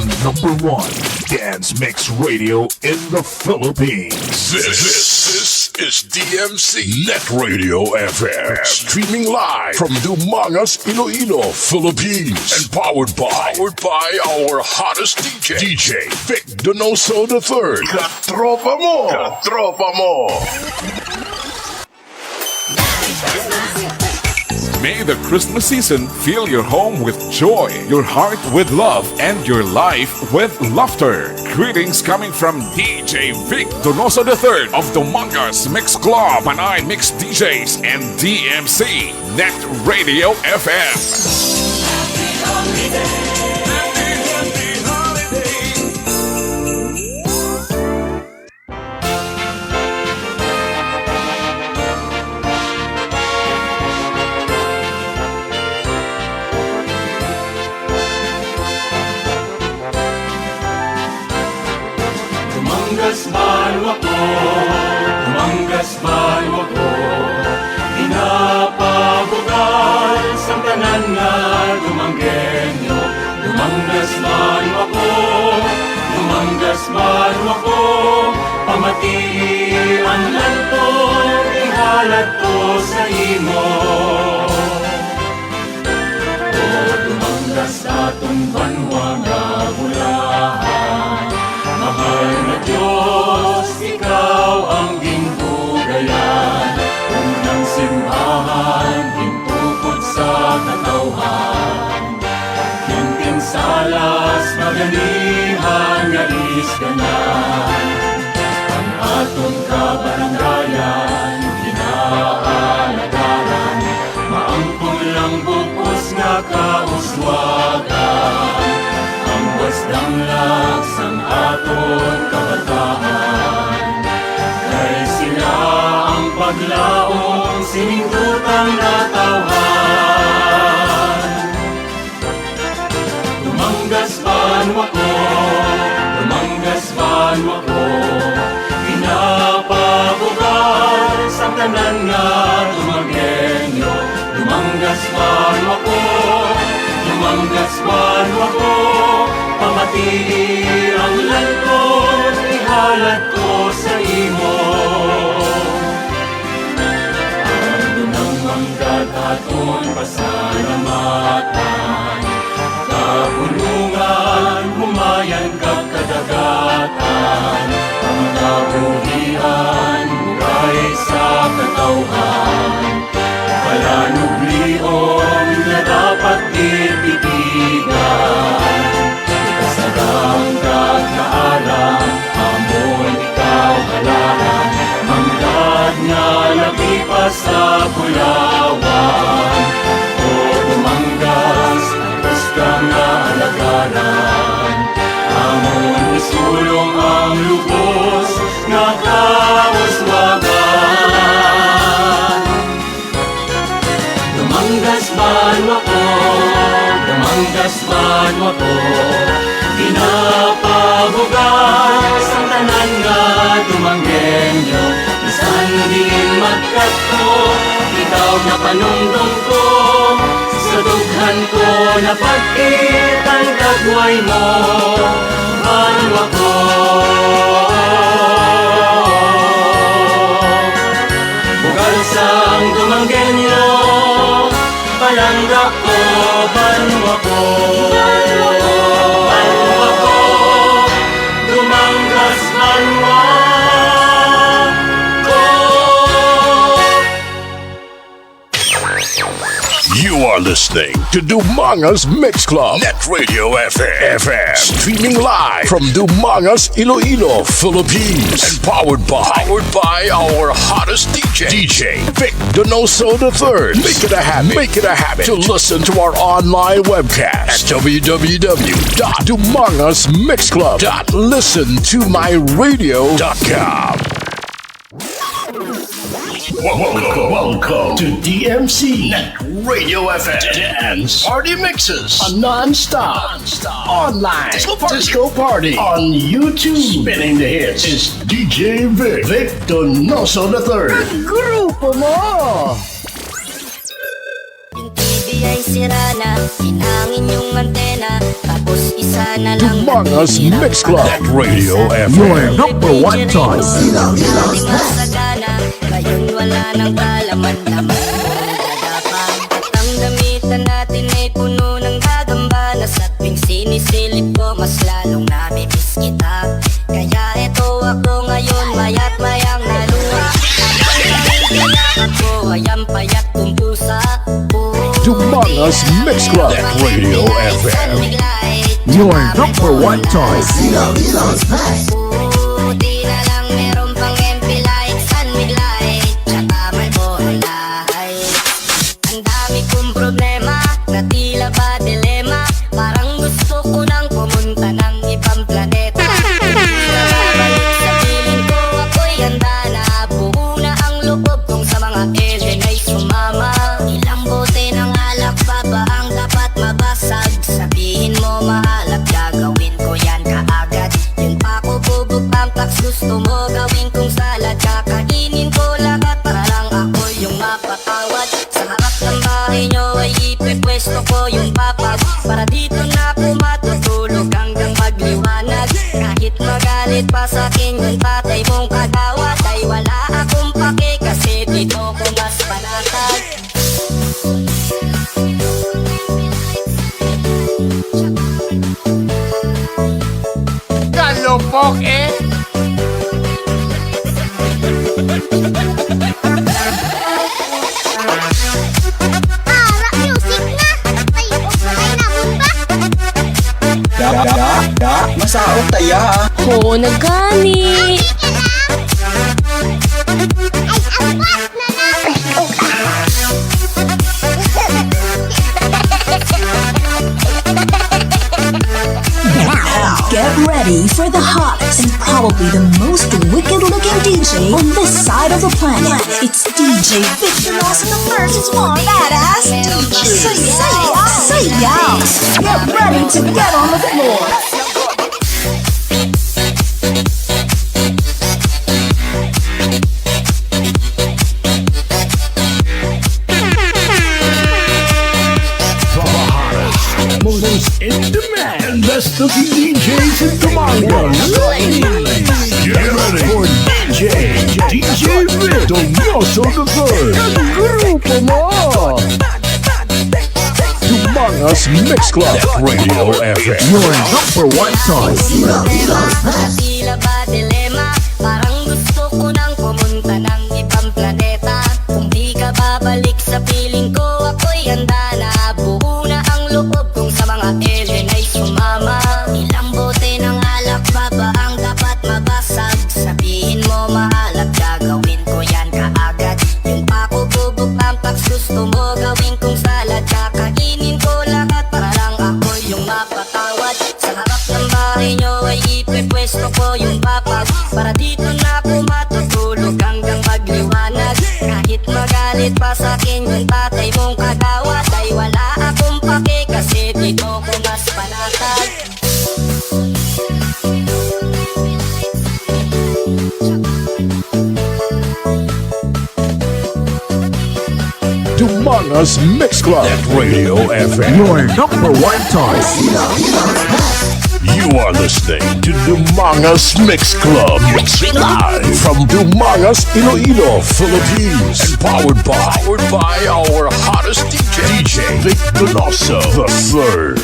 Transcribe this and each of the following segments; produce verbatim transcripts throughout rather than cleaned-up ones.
Number one dance mix radio in the Philippines. This, this is D M C Net Radio F M, streaming live from Dumangas, Iloilo, Philippines, and powered by, powered by our hottest D J, D J Vic Donoso the third. Katropa mo! Katropa mo! May the Christmas season fill your home with joy, your heart with love, and your life with laughter. Greetings coming from D J Vic Donoso the third of Dumangas Mix Club, Panay Mix D Js, and D M C Net Radio F M. Dumangas banwa ko, Dumangas banwa ko, ginapabugal sang tanan nga Dumangenyo. Dumangas banwa ko, Dumangas banwa ko, pamatii ang lantong ihalad ko sa imo. O Dumangas, aton banwa nga bulahan, mahal nga Dios, ikaw ang ginbugayan. Unang simbahan gintukod sa katawhan, gintinsalas maganihan nga isganan. Ang aton kabarangayan ginaalagaran, maangkon lang bug-os nga kauswagan. Ang wasdanglag sang aton kabataan, kay sila ang paglaom sining dutang natawhan. Dumangas banwa ko, Dumangas banwa ko, ginapabugal sang tanan nga Dumangenyo. Dumangas banwa ko, Dumangas banwa ko, pamatii ang lantong ihalad ko sa imo. Ang dunang manggad aton pasalamatan, kabulongan, humayan kag kadagatan, ang kabuhian, buray sa katawhan, palanublion nga dapat gitipigan. Kasarang kag kaalam, amon ikaw halaran, manggad nga labi pa sa bulawan. O Dumangas, tapos ka nga alagaran, amon isulong ang lubos nga kauswagan. Dumangas banwa ko, Dumangas banwa ko, ginapabugal sang tanan nga Dumangenyo. Bisan diin magkadto, ikaw na panumdom ko, sa dughan ko napagkit ang dagway mo, banwa ko. Bugal sang Dumangenyo, palangga ko, banwa ko. Banwa ko, Dumangas banwa ko. You are listening to Dumangas Mix Club, Net Radio F M, F M, streaming live from Dumangas, Iloilo, Philippines, and powered by, powered by our hottest D J, D J Vic Donoso the third. Make it a habit, make it a habit to listen to our online webcast at W W W dot dumangas mix club dot listen to my radio dot com. Welcome, welcome to D M C Net Radio F M. Dance Party Mixes, a non-stop, non-stop online disco party, disco party on YouTube. Spinning the hits is D J Vic, Vic Donoso the third. Ang grupo mo! Yung T V ay sira na, in ang inyong antena. Pag Isa na lang Dumangas natitira. Mix Club. That Radio F M. Your number one choice. Masagana, ngayon wala nang kalaman-laman. At ang damitan natin ay puno ng gagamba, na sa tuwing sinisilip ko, mas lalong namimiss kita. Kaya eto ako ngayon, maya't mayang naluha. Ang pangangailangan ko ay ang payat kong pusa. Dumangas Mix Club. Radio F M. Your number one choice. Buti na lang meron pang M P light, San Mig light, tsaka may bonay. Ang dami kong problema na tila ba dilema. Parang gusto ko nang pumunta ng ibang planeta. Hindi na babalik sa piling ko, ako'y handa na. Buo na ang loob kong sa mga alien ay sumama. Ilang bote ng alak pa ba ang dapat mabasag? Sabihin mo mahal at gagawin ko yan kaagad. Yun pa ko bubog tamtax, gusto mo gawin kong salad. Kakainin ko lahat para lang ako yung mapatawad. Sa harap ng bahay nyo ay ipipwesto ko yung papag. Para dito na ako matutulog hanggang magliwanag. Kahit magalit pa sa akin yung tatay mong kagawad, ay wala akong pake kasi dito ko mas panatag. Kalupok eh! Ara, music na! Ay, okay na mo ba? Da, da, da, da, masaot taya. Oo na gani. Okay ka lang? Ay, ang boss na lang. Now, get ready for the hottest and probably the most wicked looking D J on this side of the planet. It's D J Victor Ross the First is more badass D J. Say yeah, say yeah. Get ready to get on the floor. The hottest, most in demand, and best looking D Js in Dumangas. Ladies, get ready for D J, D J Vic Donoso the third. Grupo mo! Dumangas Mix Club. Radio F M. Your number one choice. Tila ba dilema? Parang gusto ko nang pumunta ng ibang planeta. Kung di ka babalik sa piling ko, ako'y handa na. Buo na ang loob kong sa mga alien ay sumama. Ilang bote ng alak pa ba ang dapat mabasag? Sabihin mo mahal at gagawin ko yan kaagad. Yung pa ko bubog tamtax, gusto mo gawin kong salad. Kakainin ko lahat para lang ako yung mapatawad. Sa harap ng bahay nyo ay ipipwesto ko yung papag. Para dito na ako matutulog hanggang magliwanag. Kahit magalit pa sa akin yung tatay mong kagawad, ay wala akong pake kasi dito ko mas panatag. Dumangas Mix Club at Radio F M. Your number one choice. You are listening to Dumangas Mix Club, live from Dumangas, Iloilo, Philippines. And powered by, powered by our hottest D J, D J Vic Donoso the third.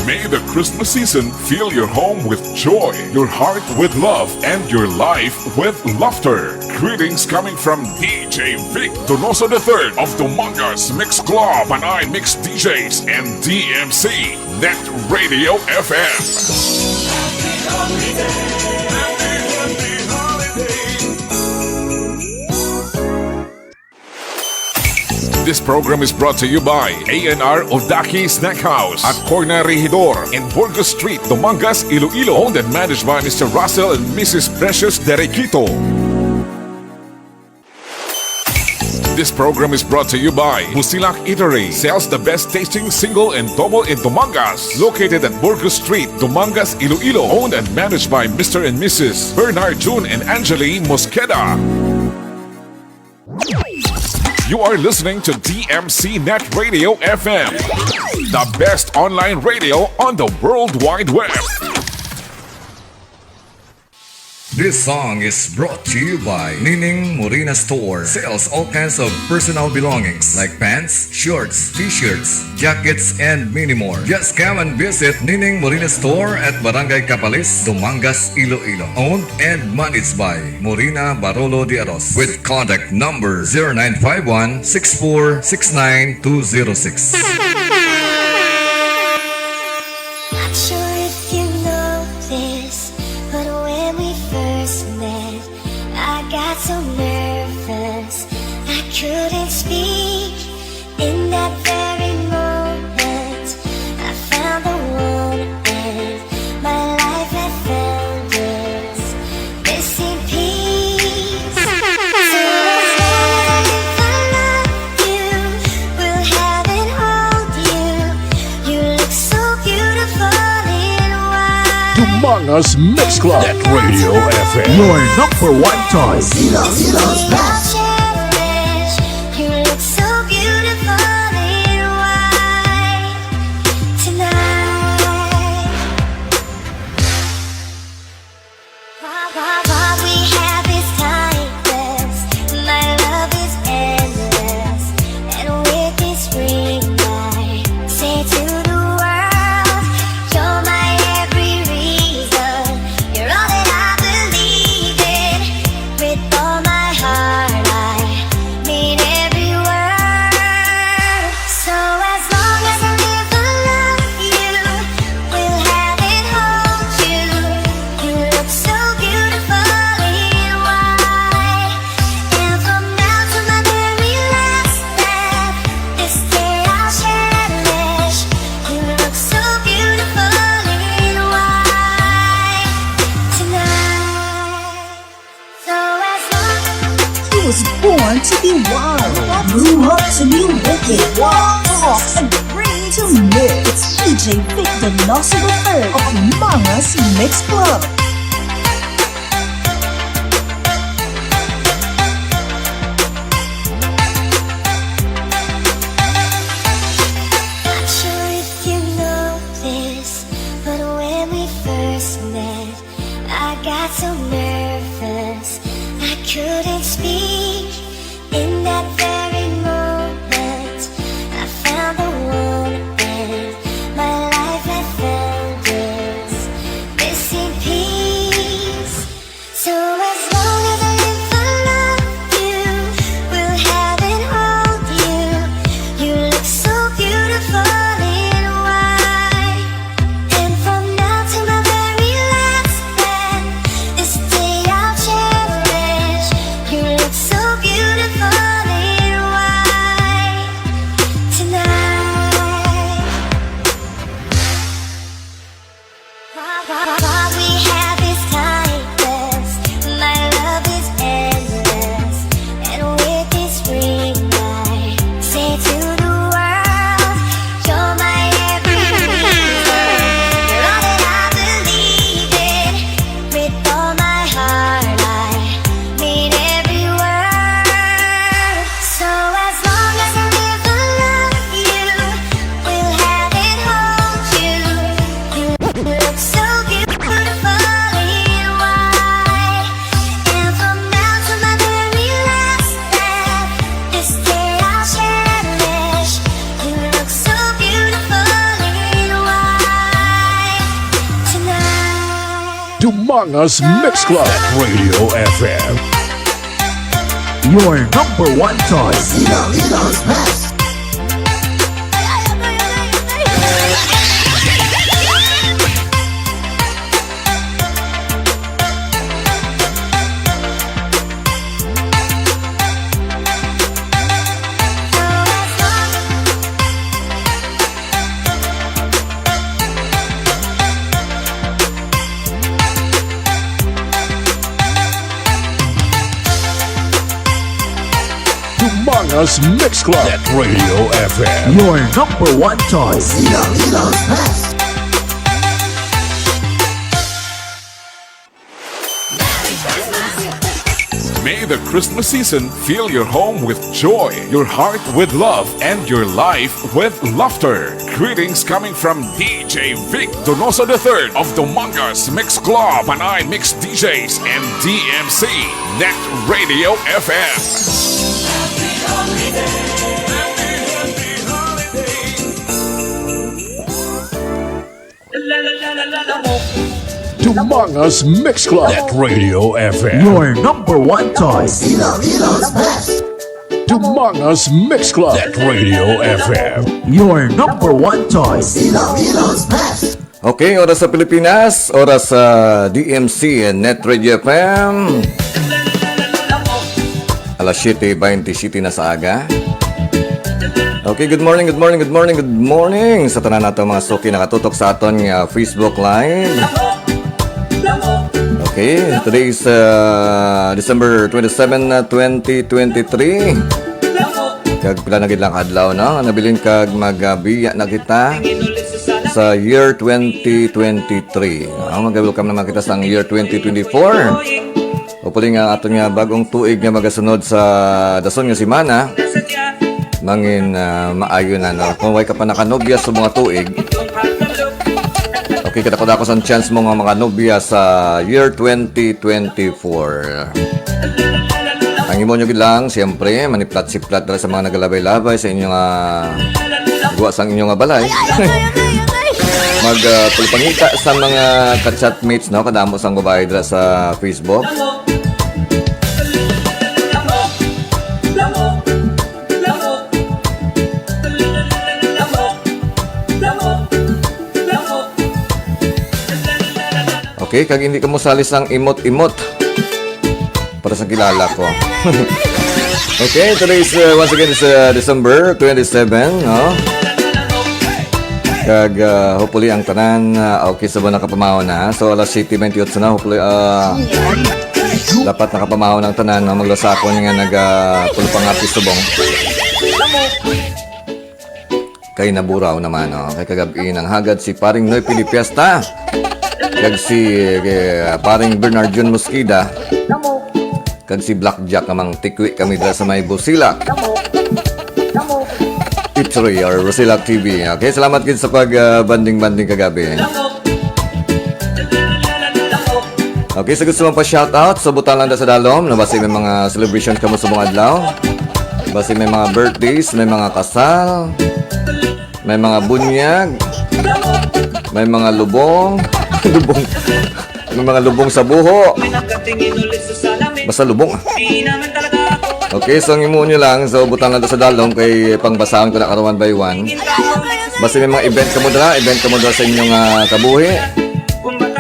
May the Christmas season fill your home with joy, your heart with love, and your life with laughter. Greetings coming from D J Vic Donoso the third of Dumangas Mix Club, Panay Mix D Js, and D M C Net Radio F M. This program is brought to you by A N R Odaki Snack House at Corner Regidor in Burgos Street, Dumangas, Iloilo. Owned and managed by Mister Russell and Missus Precious Derequito. This program is brought to you by Busilak Eatery. Sells the best tasting single and double in Dumangas. Located at Burgos Street, Dumangas, Iloilo. Owned and managed by Mister and Missus Bernard June and Angeli Mosqueda. You are listening to D M C Net Radio F M, the best online radio on the World Wide Web. This song is brought to you by Nining Morina Store. Sells all kinds of personal belongings like pants, shorts, t-shirts, jackets, and many more. Just come and visit Nining Morina Store at Barangay Capalis, Dumangas, Iloilo. Owned and managed by Morina Barolo de Aros with contact number zero nine five one six four six nine two zero six. Not sure if you know this, but when we first met, I got so nervous I couldn't speak. In that very moment, I found the one, and my life had found its missing piece. So as long as I live, I love you. Will have and hold you. You look so beautiful in white. Dumangas Mix Club. Net Radio F M. Your number one choice. This is what I'll cherish. You look so beautiful in white tonight. What, what, what we have is timeless. My love is endless. And with this ring, I say to the world, you're my every reason. You're all that I believe in. With all my heart, I mean every word. So as long as I live, I love you. Will have and hold you. You look so beautiful in white. And from now to my very last breath, this day I'll cherish. You look so beautiful in white tonight. So as long He was born to be wild, grew up to be wicked, walk, talk, and bring to mix. It's D J Vic Donoso the third of Mangas Mix Club. Not sure if you know this, but when we first met, I got so nervous I couldn't speak. In that very moment, I found the one, and my life had found its missing piece. So as long as I live, I love you. Will have and hold you. You look so beautiful in white. And from now to my very last breath, this day I'll cherish. You look so beautiful in white tonight. What we have is timeless. My love is endless. And with this ring, I say to the world, you're my every reason. You're all that I believe in. With all my heart, I mean every word. So as long as I live, I love you. Will have and hold you. You look so beautiful in white. And from now to my very last breath, this day I'll cherish. You look so beautiful in white tonight. Dumangas Mix Club at Radio F M. Your number one choice. Iloilo's best. Dumangas As Mix Club at Radio F M. Your number one choice. Ilonggo's best. May the Christmas season fill your home with joy, your heart with love, and your life with laughter. Greetings coming from D J Vic Donoso the third of Dumangas Mix Club, Panay Mix D Js, and D M C Net Radio F M. Dumangas Mix Club at Radio F M. Your number one choice. Ilonggo's best. Dumangas Mix Club at Radio F M. Your number one choice. Ilonggo's best. Okay, oras sa Pilipinas, oras sa D M C Net Radio F M. Alas siyete baynte siyete na sa aga. Okay, good morning, good morning, good morning, good morning sa tanan nato mga suki nakatutok sa aton nga Facebook Live. Okay, today is uh, December twenty-seven, uh, twenty twenty-three. Kag pila na gid lang ka adlaw, no? Nabilin kag magabiya na kita sa year twenty twenty-three. No? Mag-welcome naman kita sa year twenty twenty-four. Hopefully nga aton nga bagong tuig nga magasunod sa dason nga semana, mangin ah, maayo na, no? Kung way ka pa nakanobya sa mga tuig, okay, kadako-dako sang chance mo nga makanobya sa year twenty twenty-four. Ang imo nyo gid lang, siyempre, maniplat-siplat dira sa mga nagalabay-labay sa inyo nga gwa sang inyo nga balay. Mag ah, pagpangita sa mga ka-chatmates, no? Kadamo sang babae dira sa Facebook. Okay, kag hindi ka mosali sang imot-imot. Para sa kilala ko. Okay, today is uh, once again is uh, December twenty-seven, no? Kag uh, hopefully ang tanan uh, okay sa ba nakapamahaw na. So alas siyete baynte otso na, hopefully uh, dapat nakapamahaw na ang tanan, no? Maglasakon nga naga uh, pulupang apis subong. Kay naburaw naman, oh. Kay kagab-i nanghagad si paring Noy Pilipiesta kag si eh, paring Bernard Jun Mosqueda kag si Black Jack nga mangtikwi kami dira sa may Busila. It's Royal Rosila T V. Okay, salamat gid sa pag ah, banding-banding kagabi. Okay, sa gusto mo pa shoutout, so butang lang da sa dalom, no? Basi may mga celebration kamo sa mga adlaw. Basi may mga birthdays, may mga kasal, may mga bunyag, may mga lubong, lubong, may mga lubong sa buho. Basta lubong, ah. Okay, so ang imo nyo lang, so butang lang da sa dalom kay pangbasahon ko na karon one by one. Basi may mga event kamo dira, event kamo dira sa inyong ah, kabuhi.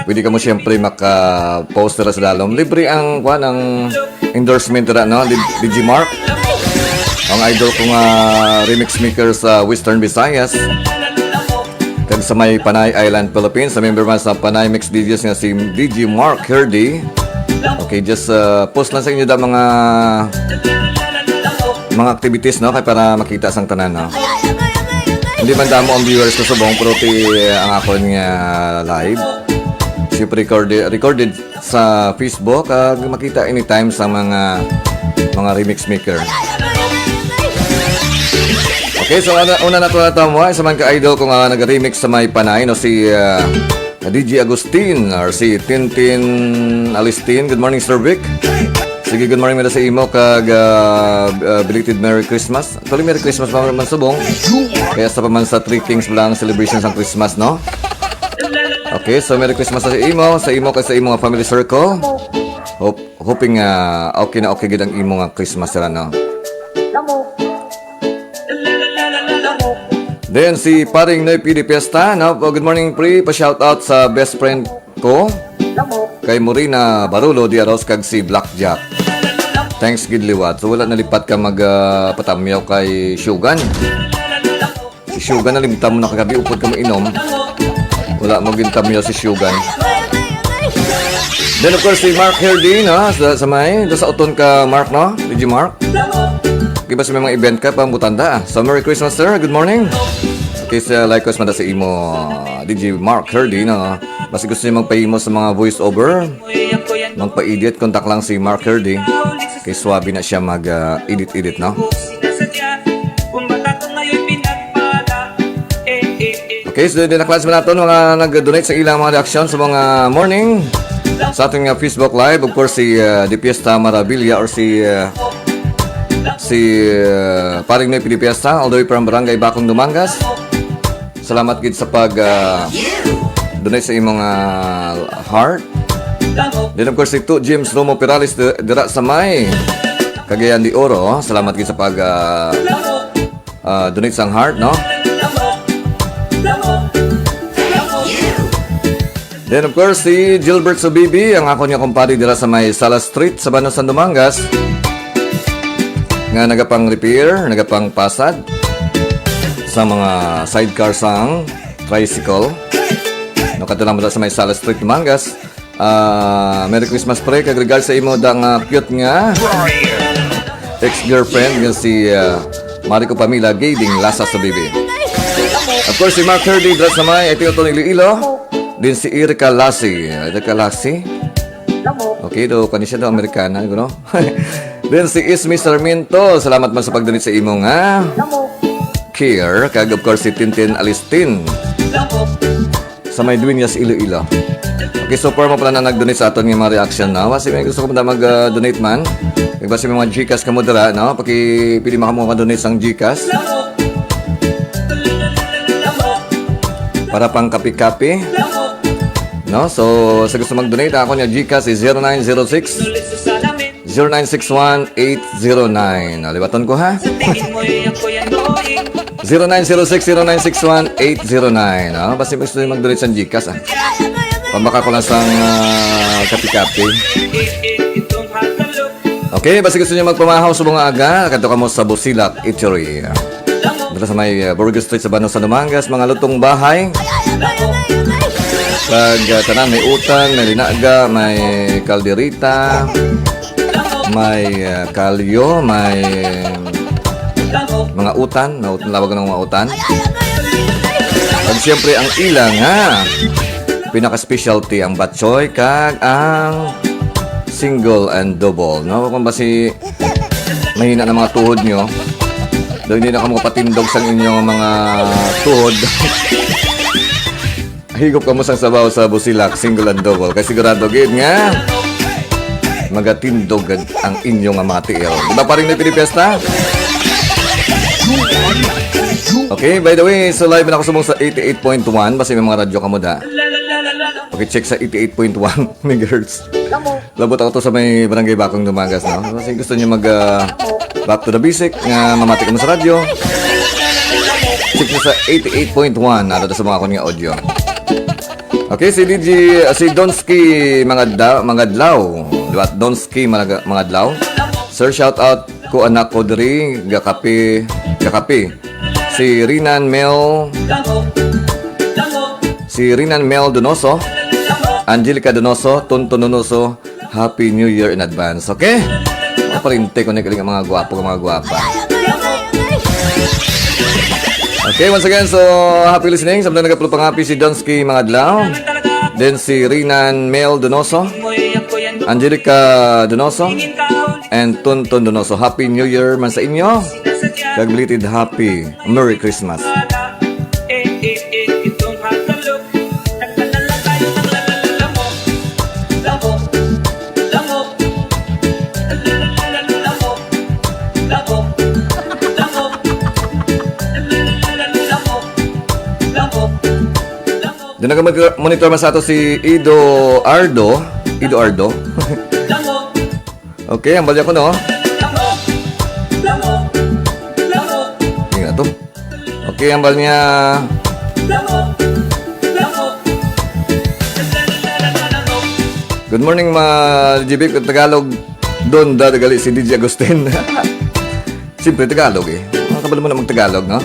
Pwede kamo siyempre maka-post dira sa dalom. Libre ang, kuwan, ang endorsement dira, no? Di- Digimark. Ang idol ko nga remix maker sa Western Visayas. Kag sa may Panay Island, Philippines, sa member man sa Panay Mix D Js nga si D J Mark Herdy. Okay, just uh, post lang sa inyo da mga mga activities, no? Kay para makita sang tanan, no? Hindi man damo ang viewers ko subong, pero ti ang akon nga live. Siyempre recorded, recorded sa Facebook, ah, makita anytime sa mga mga remix maker. Okay, so una, una na to na tamo, isa man ka idol ko nga nag-remix sa may Panay, no, si ah, D J Agustin or si Tintin Alistin. Good morning, Sir Vic. Sige, good morning mira sa imo kag ah, ah, belated Merry Christmas. Actually, Merry Christmas pa man subong. Kaya sa pa man sa Three Kings lang ang celebration sa Christmas, no? Okay, so Merry Christmas sa imo, sa imo kag sa imo nga family circle. Hope, hoping ah, okay na okay gid ang imo nga Christmas sila, no? Then si Paring Noy P D Fiesta, no? Oh, good morning, pre. Pa-shout out sa best friend ko kay Morina Barolo Diaros kag si Blackjack. Thanks gid liwat. So wala nalipat ka mag ah, patamyaw kay Shugan. Si Shugan, nalimtan mo na kagabi, upod ka mainom. Wala mo gintamyaw si Shugan. Then of course si Mark Herdy, no? Sa, sa may, sa uton ka Mark, no? D J Mark. Okay, basi may mga event ka pang butanda. So, Merry Christmas, sir. Good morning. Okay, sa Lycos, mada sa imo, D J Mark Herdy, no? Basi gusto niyo magpahimo sa mga voice over, magpa-edit, contact lang si Mark Herdy. Kay swabe na siya mag, ah, edit-edit, no? Okay, so dinaklas man naton mga nag-donate sa ilang mga reaksyon sa mga morning sa ating, uh, Facebook Live. Of course, si, uh, Di Fiesta Marabilia or si, uh, si, uh, Paring Noy Pidi Fiesta, all the way from Barangay Bacong, Dumangas. Salamat gid sa pag, uh, donate sa imong, uh, heart. Then, of course, si Tu James Romo Perales di-, dira sa may Cagayan de Oro. Salamat gid sa pag, uh, uh, donate sang heart, no? Then, of course, si Gilbert Subibi, ang akon nga kumpare dira sa may Sala Street sa Banusan, Dumangas, nga nagapang-repair, nagapang-pasad sa mga sidecar sang tricycle. No, kadto lang sa may Sala Street, Dumangas. Ah, Merry Christmas, pre, kag regards sa imo da nga cute nga ex-girlfriend nga si, ah, Mariko Pamela Gay Ding Lasa Subibi. Of course, si Mark Herdy dira sa may, I think, ito, Iloilo. Din si Erica Lassie. Erica Lassie? Okay, do, kani siya do, Amerikana, you know? Then si Ismi Sarmiento, salamat man sa pag-donate sa imo nga care. Kag, of course, si Tintin Alistin sa may Dueñas, Iloilo. Okay, so, forma pala na nag-donate sa aton nga mga reaction, no? Basi may gusto ko man mag, ah, donate man. Kag basi may mga GCash kamo dira, no? Paki-, pwede man kamo mag-donate sang GCash para pang kape-kape. No? So, sa gusto mag-donate, ako niya GCash is zero nine zero six, zero nine six one eight zero nine. Ah, liwaton ko, ha? Zero nine zero six, zero nine six one eight zero nine. Ah, basta gusto niyo mag-donate sa GCash, ah. Pambaka ko lang sang, ah, kape-kape. Okay, basta gusto niyo magpamahaw sa mga aga, kadto kamo sa Busilak Eatery. Dito sa may, uh, Burgos Street sa Banusan, Dumangas, mga lutong bahay. Pag, uh, tanan, may utan, may linaga, may kalderita, may, uh, kalyo, may mga utan, na utan, lawag ng mga utan. At siyempre, ang ilang, ha? Pinaka-specialty ang batchoy kag ang single and double, no? Kung basi mahina na mga tuhod nyo, daw hindi na kamo patindog sang inyong mga tuhod. Higop kamo sang sabaw sa Busilak, single and double. Kay sigurado gid nga magatindog gid ang inyong mga tiil. Di ba, Paring Noy Pidi Fiesta? Okay, by the way, so live na ako subong sa eighty-eight point one. Basi may mga radyo kamo da. Okay, check sa eighty-eight point one megahertz. Labot ako to sa may Barangay Bacong, Dumangas, no? Kasi gusto niyo mag, ah, back to the basic, nga mamati kamo sa radyo. Check nyo sa eighty-eight point one, nara sa mga akon nga audio. Okay, si D J, ah, si Donsky Mangadla-, Mangadlaw. Di ba? Donsky Managa-, Mangadlaw. Sir, shout out ko anak ko diri, gakape, gakape. Si Rinan Mel, si Rinan Mel Donoso, Angelica Donoso, Tonton Donoso, Happy New Year in advance, okay? Mga parinte ko ni kaling mga gwapo, mga gwapa. Okay, once again, so, happy listening. Sa mga nagapulupang happy, si Donsky Mangadlaw. Then si Rinan Mel Donoso, Angelica Donoso, and Tonton Donoso. Happy New Year man sa inyo. Kag belated happy Merry Christmas. Doon nag-monitor man sa ato si Ido Ardo. Ido Ardo. Okay, ang balya ko, no? Tingnan to. Okay, ang balya. Good morning, ma G B, Tagalog. Doon, da, gali si D J Agustin. Siyempre, Tagalog eh. Mga kabalo mo na mag-Tagalog, no?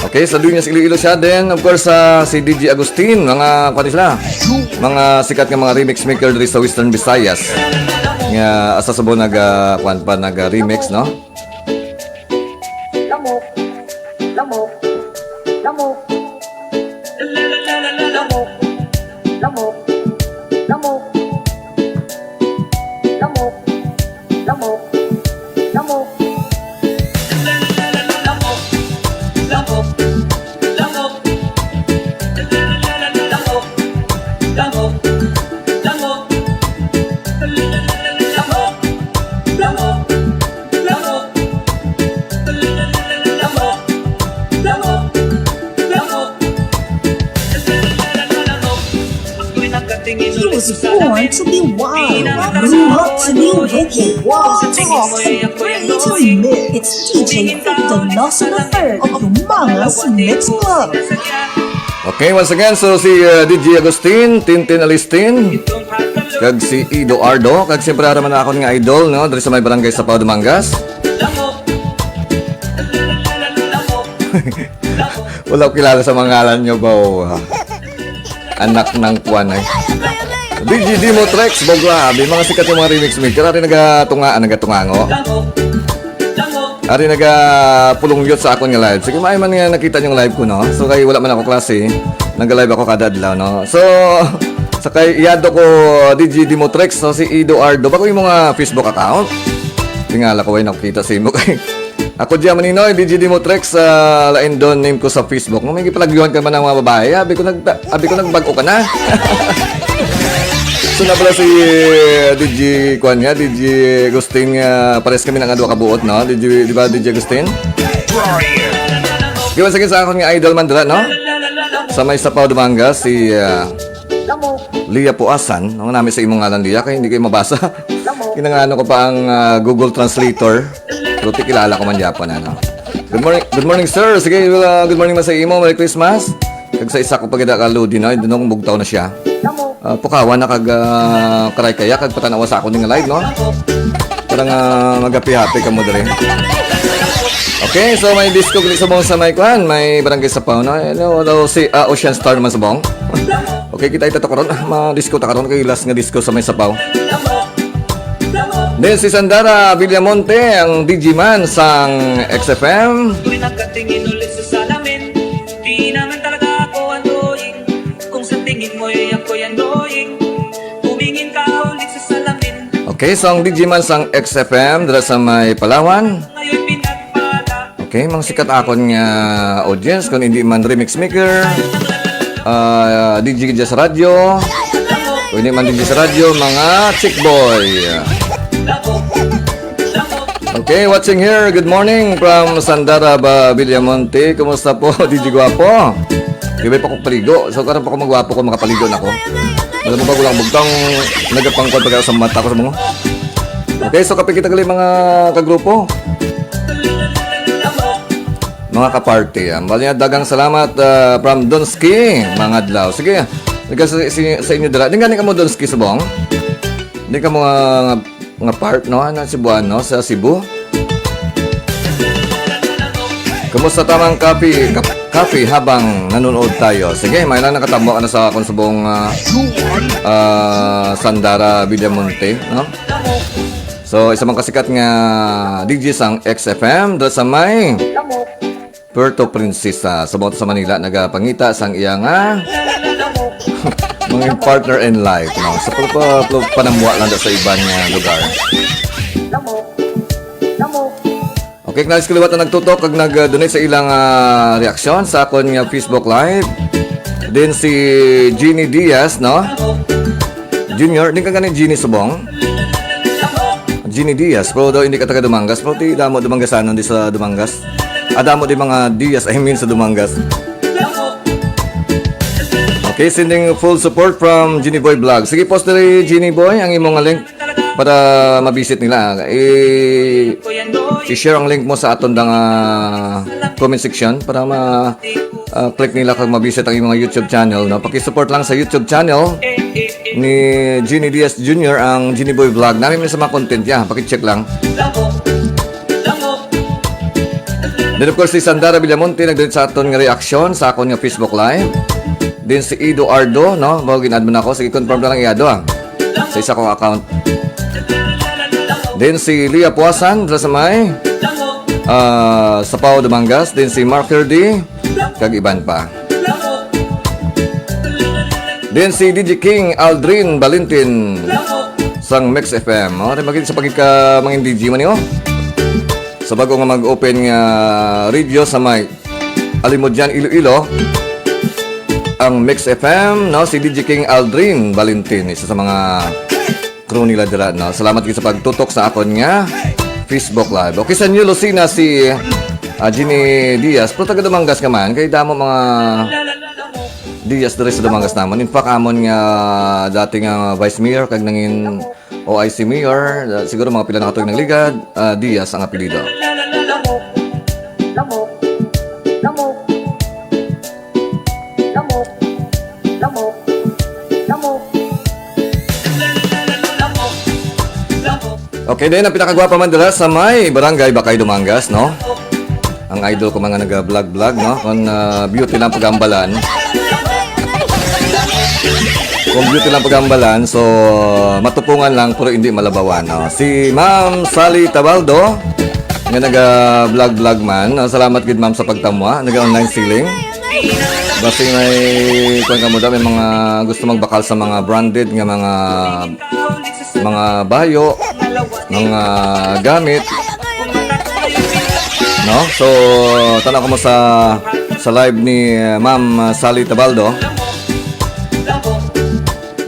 Okay, sa Dueñas, Iloilo siya. Then, of course, ah, si D J Agustin, mga, kuwan sila, mga sikat nga mga remix maker diri sa Western Visayas. Ah, asa subong naga, kuwan pa, naga remix, no? Lamok, lamok, lamok. Lamok, lamok, lamok. Lamok, lamok, lamok. Lamok, lamok, lamok. Lamok, lamok, lamok. Lamok, lamok, lamok. Lamok, lamok, lamok. He was born to be wild, grew up to be wicked, talks and brings to me. It's D J Victor Nelson the third of Bumangas Mix Club. Okay, once again, so si uh, D J Agustin, Tintin Alistin, kag si Ido Ardo, kag siyempre ara man akon nga idol, no, diri sa may barangay Sapaw, Dumangas. Wala ko kilala sa mga ngalan nyo ba? Oh, ah. Anak ng kuwan ay. D J Dimo Trex, Bogla, may mga sikat yung mga remix maker. Ari nagatunga, nagatungango. Ari nagapulungyot sa akon nga live. Sige, may man nga nakita yung live ko, no? So, kay wala man ako klase. Nag-live ako kada adlaw, no? So, sa kay iyado ko, D J Dimo Trex, so si Ido Ardo. Bago yung mga Facebook account. Tingala ko, ay nakita sa imo kay Ako diya maninoy, D J Dimo Trex, ah, lain don name ko sa Facebook. Nung may gipalagyuhan ka man ang mga babae, abi ko nag abi ko nagbag-o ka na. So na pala si eh, D J kuan niya, D J Agustin, ah, pares kami ng adwa ka buot, no? D J, di ba, D J Agustin? Di ba, sige sa akon nga idol man dira, no? Sa may Sapaw, Dumangas, si ah, Lia Puasan. Ang nami sa imong ngalan, Lia, kay hindi kayo mabasa. Kinangano ko pa ang ah, Google Translator. Pero tikilala ko man gyapon, ano. Good morning, good morning, sir. Sige, uh, good morning man sa imo. Merry Christmas. Kag sa isa ko pa gid ka Lodi, no? Dunong bugtaw na siya. Uh, pukawan na kag uh, karay kaya kag patanawa sa ako ning live, no? Para nga mag-happy-happy kamo diri. Okay, so may disco gali sa mga sa may kuan, may barangay Sapaw, no? Hello, hello, si uh, Ocean Star naman sa bong. Okay, kita ito karon. Ma-disco ta karon kay last nga disco sa may Sapaw. Then si Sandara Villamonte, ang D J man sang X F M. Ako'y nagkatingin ulit sa salamin. Di naman talaga ako ang drawing. Kung sa tingin mo'y ako'y ang drawing, tumingin ka ulit sa salamin. Okay, so ang D J man sang X F M, dira sa may Palawan. Ngayon'y pinagpala. Okay, mga sikat akon nga audience, kung hindi man remix maker, ah, D J dyan sa radyo, kung hindi man D J sa radyo, mga chick boy. Okay, watching here. Good morning from Sandara ba Villamonte. Kumusta po, D J Guapo? Di ba pa ko paligo? So, karon pa ko magwapo ko, makapaligo na ko. Alam mo ba, gulang bugtang nagapangkot pagka sa mata ko sa mga. Okay, so kape kita gali mga kagrupo. Mga kaparty, ah. Bali nga, dagang salamat ah, from Donski, mga adlaw. Sige, nagka sa, si, sa inyo dala. Di gani ka mo Donski, subong? Di ka mo nga, nga, nga part, no? Ano, Cebuano, sa Cebu? Kumusta tamang kape, kap- kape habang nanonood tayo? Sige, may lang nakatambok na sa akong subong ah, ah, Sandara Villamonte, no? So, isa man kasikat nga D J sang X F M, dala sa may Puerto Princesa, sa Bauta sa Manila, nagapangita sang iya nga mga partner in life, no? Sa pagpa- pagpanamwa lang sa iban nga lugar. Okay, kung nais kaliwat na nagtutok kag nag-donate sa ilang ah, reaksyon sa akon nga Facebook Live. Then si Jeannie Diaz, no? Junior, di ka gani Jeannie Subong? Jeannie Diaz, pero daw hindi ka taga Dumangas, pero ti damo Dumangasanon di sa Dumangas. Ah, damo di mga Diaz, I mean sa Dumangas. Okay, sending full support from Jeannie Boy Vlog. Sige, post diri, Jeannie Boy, ang imong nga link para ma-visit nila. I- i-share ang link mo sa aton dang ah, comment section para ma ah, click nila kag ma-visit ang imong YouTube channel, no? Paki-support lang sa YouTube channel ni Jeannie Diaz Junior, ang Jeannie Boy Vlog. Nami man sa mga content niya, paki-check lang. Then of course si Sandara Villamonte nag-delete sa aton nga reaction sa akon nga Facebook Live. Then si Ido Ardo, no? Mao gin-add man ako. Sige, confirm na lang, Ido, ah. Sa isa kong account. Then si Lia Puasan, dira sa may, ah, Sapao, Dumangas. Then si Mark Herdy, kag iban pa. Then si D J King Aldrin Valentin sang Mix F M. Oh, di magin sa pagka mangin D J man, oh. Sa bago nga mag-open nga radio sa may Alimodian, Iloilo, ang Mix F M, no? Si D J King Aldrin Valentin, isa sa mga crew nila dira, no? Salamat gid sa pagtutok sa akon nga Facebook Live. Okay, sa New Lucena, si, ah, Jeannie Diaz, pero taga Dumangas ka man, kay damo mga Diaz diri sa Dumangas namon. In fact, amon nga dati nga vice mayor, kag nangin O I C mayor, ah, siguro mga pila na katuig nagligad, ah, Diaz ang apelyido. Okay, then ang pinakagwapa man dira sa may Barangay Bacay, Dumangas, no? Ang idol ko, mga naga-vlog-vlog, no? Kung, ah, beauty lang pagambalan. Kung beauty lang pagambalan, so matupungan lang pero hindi malabawan, no? Si Ma'am Sally Tabaldo, nga naga-vlog-vlog man. Ah, salamat gid, ma'am, sa pagtamwa. Naga-online selling. Basi may, kuwan ka mo daw, may mga gusto magbakal sa mga branded nga mga, mga bayo, mga gamit. No? So, tanaw ko mo sa, sa live ni, uh, Ma'am, uh, Sally Tabaldo.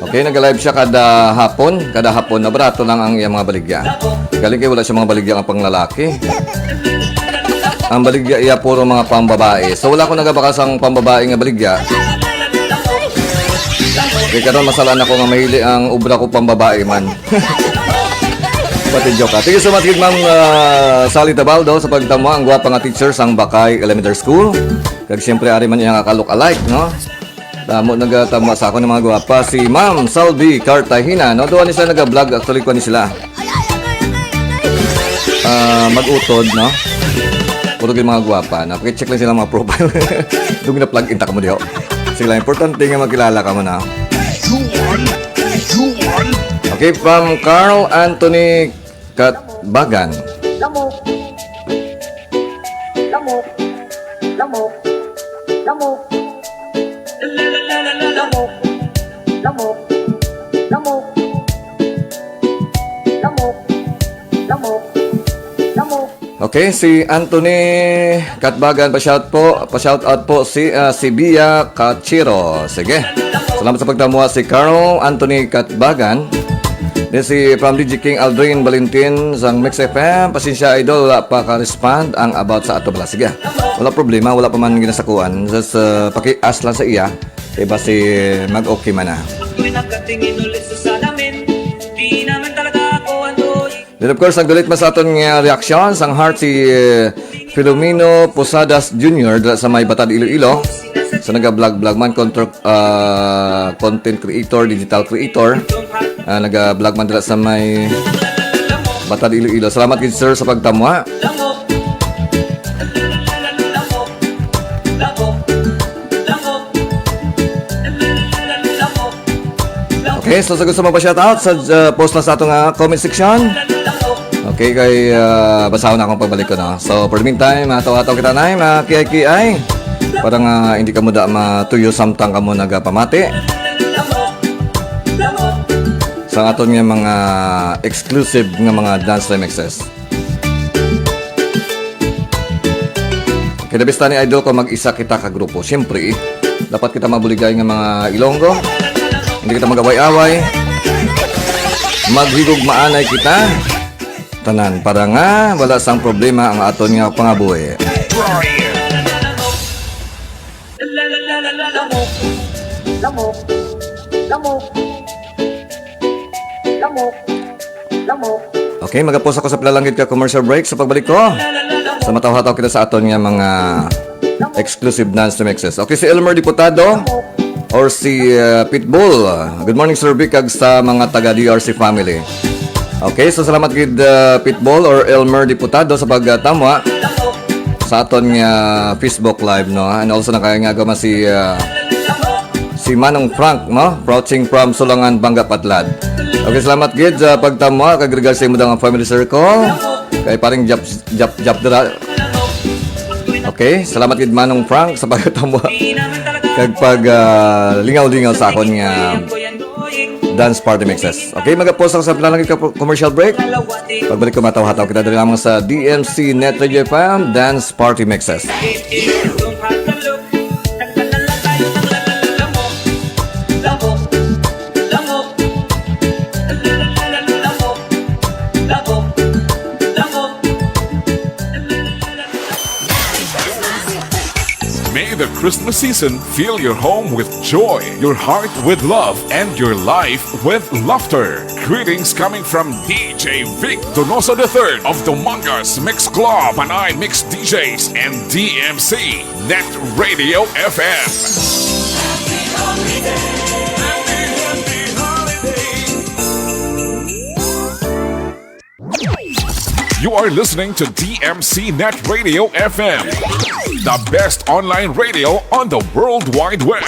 Okay, nag-live siya kada hapon. Kada hapon, na barato lang ang iyang mga baligya. Galing kay wala siya mga baligya nga panglalaki. Ang baligya iya puro mga pambabae. So, wala ko nagabakal sang pambabae nga baligya. Kay karon, masalaan ako nga mahili ang obra ko pambabae man. Pati joke, ah. Thank you so much, gid, Ma'am, ah, Sally Tabaldo, sa pagtamwa ang gwapa nga teacher sang Bacay Elementary School. Kag siyempre, ari man iya nga ka-look-alike, no? Damo nagatamwa sa akon nga mga gwapa. Si Ma'am Salvi Cartagena, no? Duha ni sila naga-vlog. Actually, kuha ni sila. Ah, mag-utod, no? Puro gyud mga gwapa, no? Paki-check lang sila mga profile. Dung na plug in ta kamo diho. Sila, importante nga makilala kamo na. Okay, from Carl Anthony Katbagan. Okay, si Anthony Katbagan, pa-shout po, pa-shout out po si, ah, si Bia Kachiro. Sige. Salamat sa pagtamwa si Carl Anthony Katbagan. Then si from D J King Aldrin Valentin sang Mix F M. Pasensya, idol, wala pa ka-respond ang about sa ato bala. Sige. Wala problema, wala pa man ginasakuan. Just, ah, paki-ask lang sa iya. Diba si mag-okay man na. Ako'y nakatingin ulit sa salamin. Di naman talaga ako ang tuwing Then of course, nagdulit man sa aton nga reaksyon sang heart si, eh, Filomeno Posadas Junior dira sa may Batad, Iloilo. So, naga-vlog-vlog man, contr-, ah, content creator, digital creator. Ah, naga-vlog man dira sa may Batad, Iloilo. Salamat gid, sir, sa pagtamwa. Okay, so sa gusto magpa-shoutout, sa, uh, post lang sa ato nga comment section. Okay, kay, uh, basahon na akong pagbalik ko, no? So, for the meantime, matawa-tawa kita na, mga kiay-kiay. Para nga hindi kamo da matuyo samtang kamo nagapamati sa aton nga mga exclusive nga mga dance remixes. Kay the best ni idol kung mag-isa kita ka grupo. Siyempre, dapat kita mabuligay nga mga Ilonggo. Hindi kita mag-away-away. Maghigugmaanay kita. Tanan, para nga wala sang problema ang aton nga pangabuhi. Okay, magapost ako sa pila lang gid ka commercial break. Sa pagbalik ko, sa mataw-hataw kita sa aton nga mga exclusive dance remixes. Okay, si Elmer Diputado or si, uh, Pitbull. Good morning, Sir Vic, kag sa mga taga D R C family. Okay, so salamat gid, uh, Pitbull or Elmer Diputado sa pagtamwa sa aton nga Facebook Live, no? And also, nakangagama si, uh, Si Manong Frank, no? Approaching from Sulangan, Banga, Patlad. Okay, salamat gid sa pagtamwa, kag regards sa imo nga family circle. Kay paring jap, jap, jap dira. Okay, salamat gid Manong Frank sa pagtamwa kag pag, ah, lingaw-lingaw sa akon nga dance party mixes. Okay, magapost ako sa pinalangit ka commercial break. Pagbalik ko, matawhataw kita diri lamang sa D M C Net Radio F M Dance Party Mixes. May the Christmas season fill your home with joy, your heart with love, and your life with laughter. Greetings coming from D J Vic Donoso the third of Dumangas Mix Club, Panay Mix D Js, and D M C Net Radio F M. You are listening to D M C Net Radio F M, the best online radio on the World Wide Web.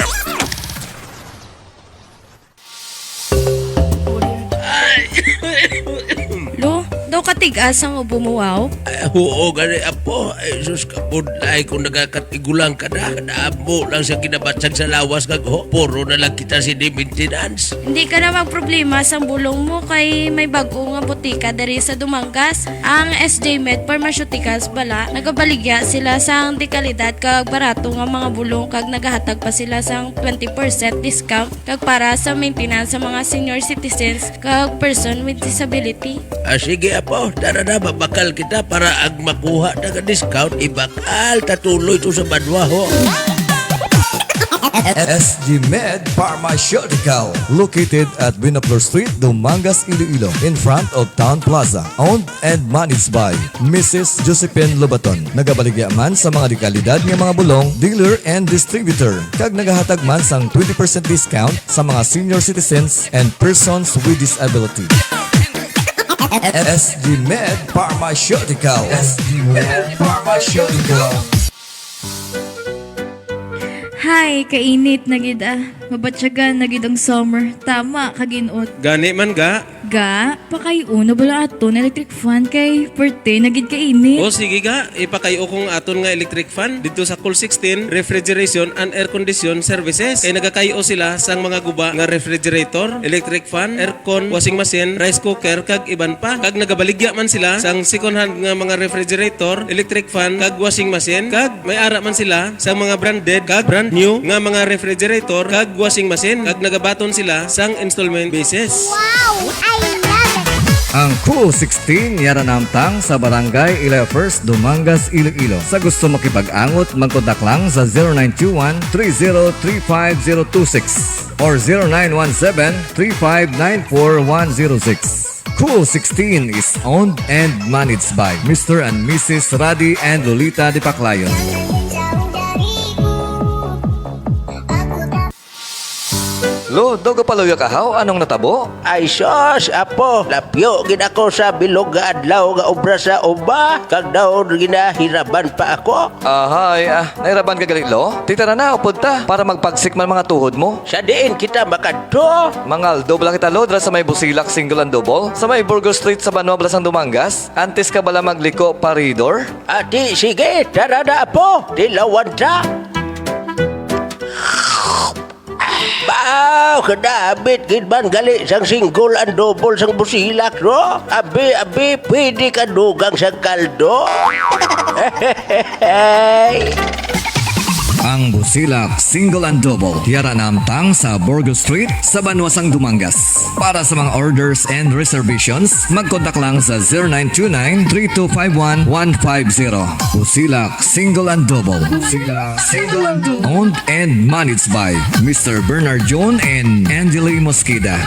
Lo, daw katigas ang ubo mo, wow? Ay, oo, gani, apo. Ay, sus, kabudlay kung nagakatigulang ka na. Kadamo lang sa ginabatsag sa lawas kag ho, puro na lang kita sini maintenance. Hindi ka na magproblema sang bulong mo kay may bag-o nga botika diri sa Dumangas. Ang S J Med Pharmaceuticals bala, nagabaligya sila sang dekalidad kag barato nga mga bulong kag nagahatag pa sila sang twenty percent discount kag para sa maintenance sa mga senior citizens kag person with disability. Ah, sige, apo, tara na, mabakal kita para ang makuha na nga discount, ibakal ta tuloy to sa banwa, ho. S G Med Pharmaceutical, located at Buenaflor Street, Dumangas, Iloilo, in front of Town Plaza. Owned and managed by Missus Josephine Lobaton. Nagabaligya man sa mga dekalidad nga mga bulong, dealer and distributor, kag nagahatag man sang twenty percent discount sa mga senior citizens and persons with disability. S G Med Pharmaceutical. S G Med Pharmaceutical. Hay, kainit na gid, ah. Mabatyagan na gid ang summer. Tama ka, ginot. Gani man, ga. Ga, pakay-o na bala aton electric fan kay perte na gid kainit. O, sige, ga. Ipakay-o ko ang aton nga electric fan didto sa Cool sixteen Refrigeration and Air Condition Services. Kay nagakay-o sila sang mga guba nga refrigerator, electric fan, aircon, washing machine, rice cooker, kag iban pa. Kag nagabaligya man sila sang second hand nga mga refrigerator, electric fan, kag washing machine, kag may ara man sila sang mga branded kag brand new nga mga refrigerator kag washing machine, kag nagabaton sila sang installment basis. Wow! I love it! Ang Cool sixteen yara namtang sa Barangay Ilaya First, Dumangas, Iloilo. Sa gusto makipag-angot, magkontak lang sa zero nine two one, three zero three five zero two six or zero nine one seven, three five nine four one zero six. Cool sixteen is owned and managed by Mister and Missus Radi and Lolita Dipaclayon. Lo, daw gapaluya ka, haw? Anong natabo? Ay, sus, apo, lapyo gid ako sa bilog nga adlaw nga obra sa uma, kag daw ginahiraban pa ako. Ahay, ah, nahiraban ka gali, lo? Titara na, upod ta, para magpagsik man mga tuhod mo. Sa diin kita makadto? Mangaldo bala kita, lo, dira sa may Busilak Single and Double, sa may Burgos Street sa Banwa, Blasang Dumangas. Antes ka bala magliko, paridor? Ati, sige, tara na, apo, tilawan ta. Baw, kadabit gid man gali sang single and double sang Busilak, no? Abi, abi, pwede ka dugang sang kaldo. Ang Busilak Single and Double, yara namtang sa Burgos Street, sa Banwa sang Dumangas. Para sa mga orders and reservations, magkontak lang sa zero nine two nine, three two five one, one five zero. Busilak Single and Double. Busilak Single and Double. Owned and managed by Mister Bernard John and Angeli Mosqueda.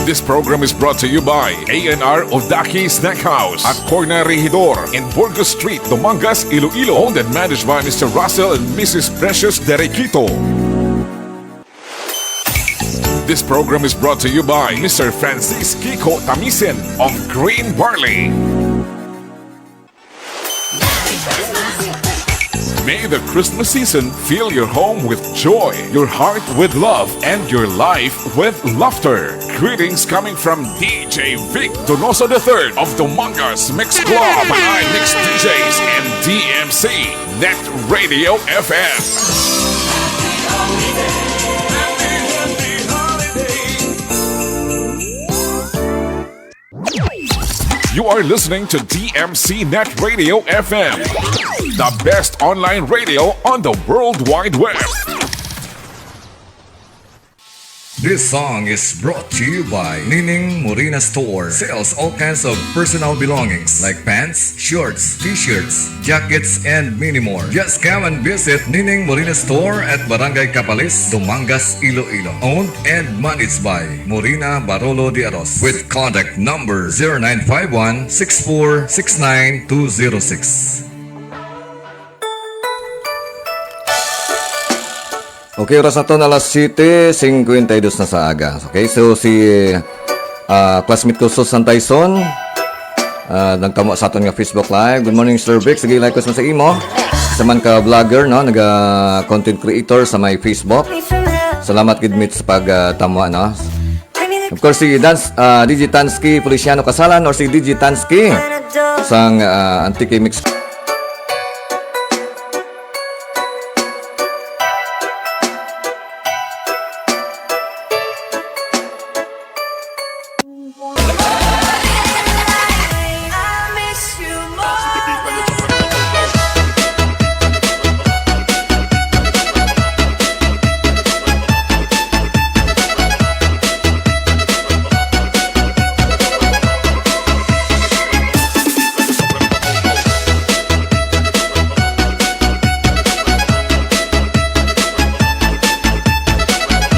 This program is brought to you by A and R Odaki Snack House at Corner Regidor in Burgos Street, Dumangas, Iloilo. Owned and managed by Mister Russell and Missus Precious Derequito. This program is brought to you by Mister Francis Kiko Tamisen of Green Barley. May the Christmas season fill your home with joy, your heart with love, and your life with laughter. Greetings coming from D J Vic Donoso the third of Dumangas Mix Club, and I mix D Js and D M C Net Radio F M. You are listening to D M C Net Radio F M, the best online radio on the World Wide Web. This song is brought to you by Nining Morina Store. Sells all kinds of personal belongings like pants, shorts, t-shirts, jackets, and many more. Just come and visit Nining Morina Store at Barangay Capalis, Dumangas, Iloilo. Owned and managed by Morina Barolo de Aros with contact number zero nine five one six four six nine two zero six. Okay, oras naton alas siyete singkwenta y dos na sa aga. Okay, so si, ah, classmate ko, Susan Tyson, ah, nagtamo sa aton nga Facebook Live. Good morning, Sir Vic. Sige, like ko sa imo. Sa man ka vlogger, no? Naga content creator sa may Facebook. Salamat gid, Mitch, sa pag, ah, tamo, no? Of course, si Dans-, ah, D J Tansky Feliciano Kasalan or si D J Tansky sang, ah, Antique Mix.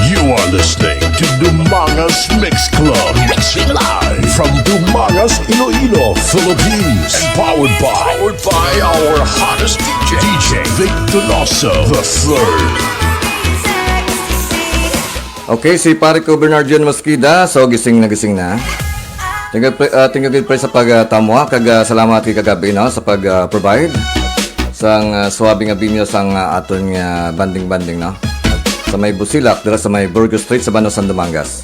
You are listening to Dumangas Mix Club, mixing live from Dumangas, Iloilo, Philippines. And powered by, powered by our hottest D J, D J Vic Donoso the third. Okay, si pare ko Bernardion Mosqueda, so gising na, gising na. Thank you, pre-, ah, thank you gid, pre, sa pag, ah, tamo, ha, kag, ah, salamat kay kagabi, no, sa pag, ah, provide sang, ah, suabe nga venue sang, ah, aton nga banding-banding, no, sa may Busilak, dira sa may Burgos Street, sa Bano, San Dumangas.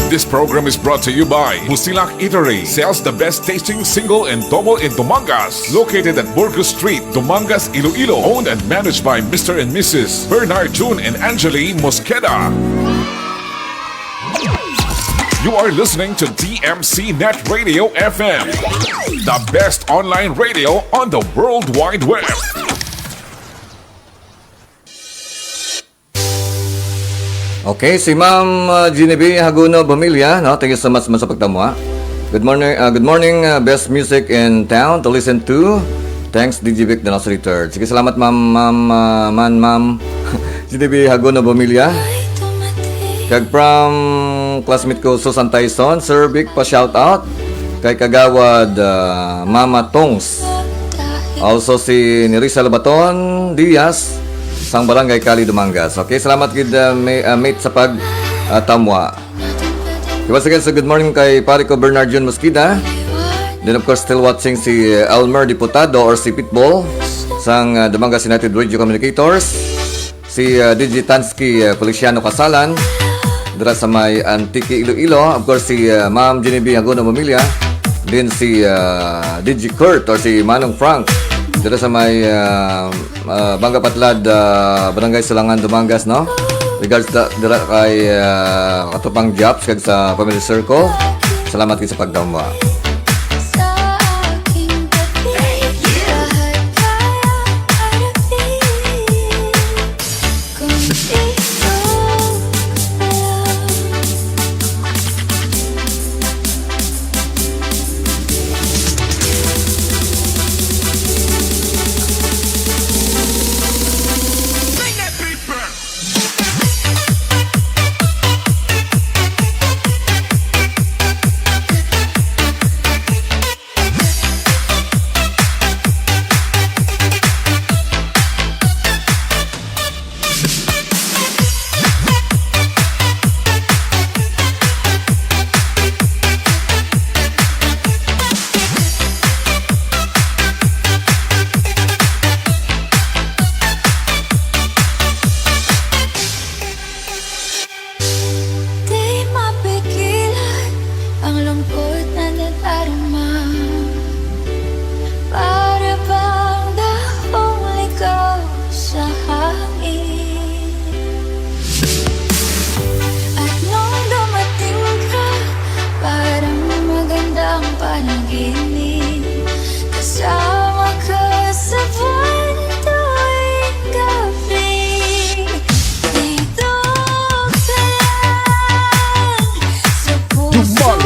This program is brought to you by Busilak Eatery. Sells the best tasting single and double in Dumangas. Located at Burgos Street, Dumangas, Iloilo. Owned and managed by Mister and Missus Bernard June and Angeli Mosqueda. You are listening to D M C Net Radio F M, the best online radio on the World Wide Web. Okay, si Ma'am, uh, Genevieve Haguno Bomilla, no? Thank you so much, ma'am, sa pagtamo, ha? Good morning, uh, good morning, uh, best music in town to listen to. Thanks, D J Vic Donoso the third. Sige, salamat, ma'am, ma'am, uh, man, ma'am Genevieve Haguno Bomilla. Kag from classmate ko, Susan Tyson, Sir Vic, pa shout out kay Kagawad, uh, Mama Tongs. Also si Nerissa Labaton Diaz, sang Barangay Cali, Dumangas. Okay, salamat gid, uh, may, uh, mate sa pag, uh, tamwa. Once again, so good morning kay pare ko Bernard Jun Mosqueda. Then of course, still watching si Elmer Diputado or si Pitbull sang, uh, Dumangas United Radio Communicators. Si, uh, D J Tansky, uh, Feliciano Casalan, dira sa may Antique, Iloilo. Of course, si, uh, Ma'am Genevieve Haguno Mamilya. Then si, uh, D J Kurt or si Manong Frank, dira sa may, uh, uh, Bangga Patlad, uh, Barangay Salangan, Dumangas, no? Regards da, dira kay, uh, Katupang Japs kag sa family circle. Salamat gid sa pagdamwa.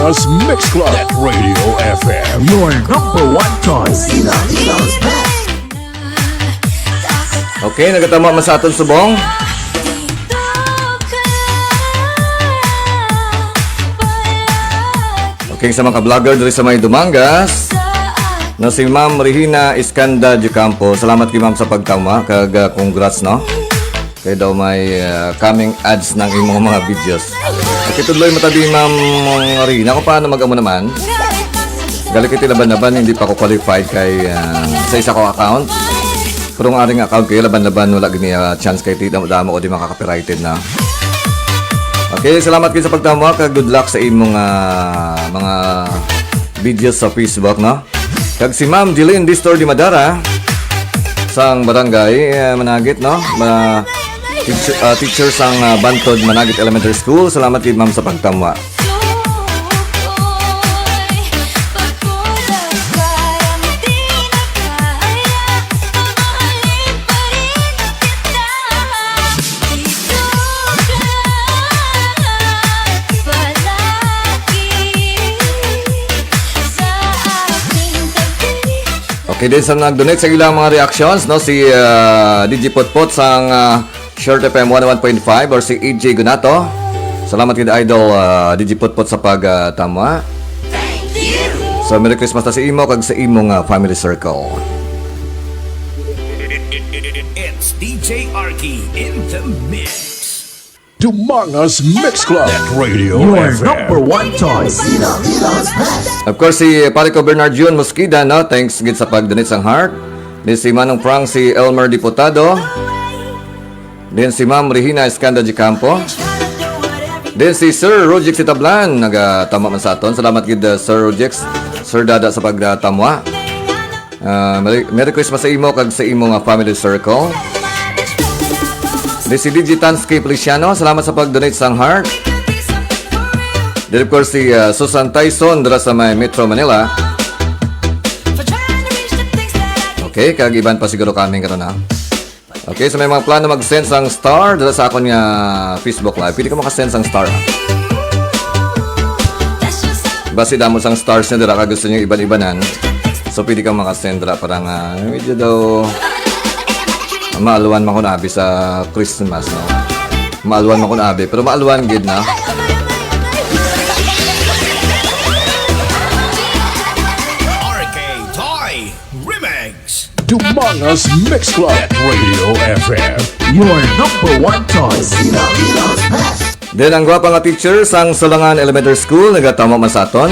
As Mix Club at Radio F M, your number one choice. Okay, nagatama man sa aton subong. Okay, sa mga vlogger diri sa may Dumangas, na si Ma'am Regina Escanda de Campo. Salamat kay Ma'am sa pagtama, kag, ah, congrats, no? Kay daw may, ah, coming ads ng imong mga videos. At itudloy mo tabi, Ma'am Regina, kung paano mag-amo naman. Gali kay ti laban-laban, hindi pa ko qualified kay, ah, sa isa ko account. Pero ang aring account kay laban-laban, wala gini, ah, chance kay ti damo-damo o di makaka-copyrighted na. Okay, salamat kayo sa pagtama, kag good luck sa imong, ah, mga videos sa Facebook, no? Kag si Ma'am Jeline Distor di Madara, sang barangay, eh, Managit, no? Ma-, teacher, ah, teacher sang, ah, Bantod Managit Elementary School. Salamat kay Ma'am sa pagtama. Okay, din sa nag-donate sa ilang mga reactions, no, si, ah, D J Potpot sang, ah, Short F M one oh one point five or si A J Gunato. Salamat gid, Idol, ah, D J Potpot, sa pag, ah, tama. So, Merry Christmas na sa imo kag sa imong, ah, family circle. It's D J Arky in the mix. Dumangas Mix Club at Radio Your F M. Number one choice. Of course, si Pare ko Bernard Jun Mosqueda, no? Thanks gid sa pag-donate sang heart. Then si Manong Frank, si Elmer Diputado. Then si Ma'am Regina Escanda de Campo. Then si Sir Rojic Sitablan, nagatama man sa aton. Salamat gid, uh, Sir Rojic, Sir Dada, sa pagtamwa. Ah, Merry, Merry Christmas sa imo kag sa imo nga family circle. Then si D J Tansky Feliciano, salamat sa pag-donate sang heart. Then, of course, si, ah, Susan Tyson dira sa may Metro Manila. Okay, kag iban pa siguro kami karon, ha. Okay, so may mga plano mag-send sang star dira sa akon nga Facebook Live. Pwede ka maka-send sang star, ha. Basi damo sang stars niya dira, kag gusto niyo iban-ibanan. So, pwede kang makasend dira para nga medyo daw maalwan man kun abi sa Christmas, no? Maalwan man kun abi, pero maalwan gid na. R K Toy Remix. Dumangas Mix Club at Radio F M. Your number one choice. Then ang gwapa nga teacher sang Salangan Elementary School, nagatama man sa aton,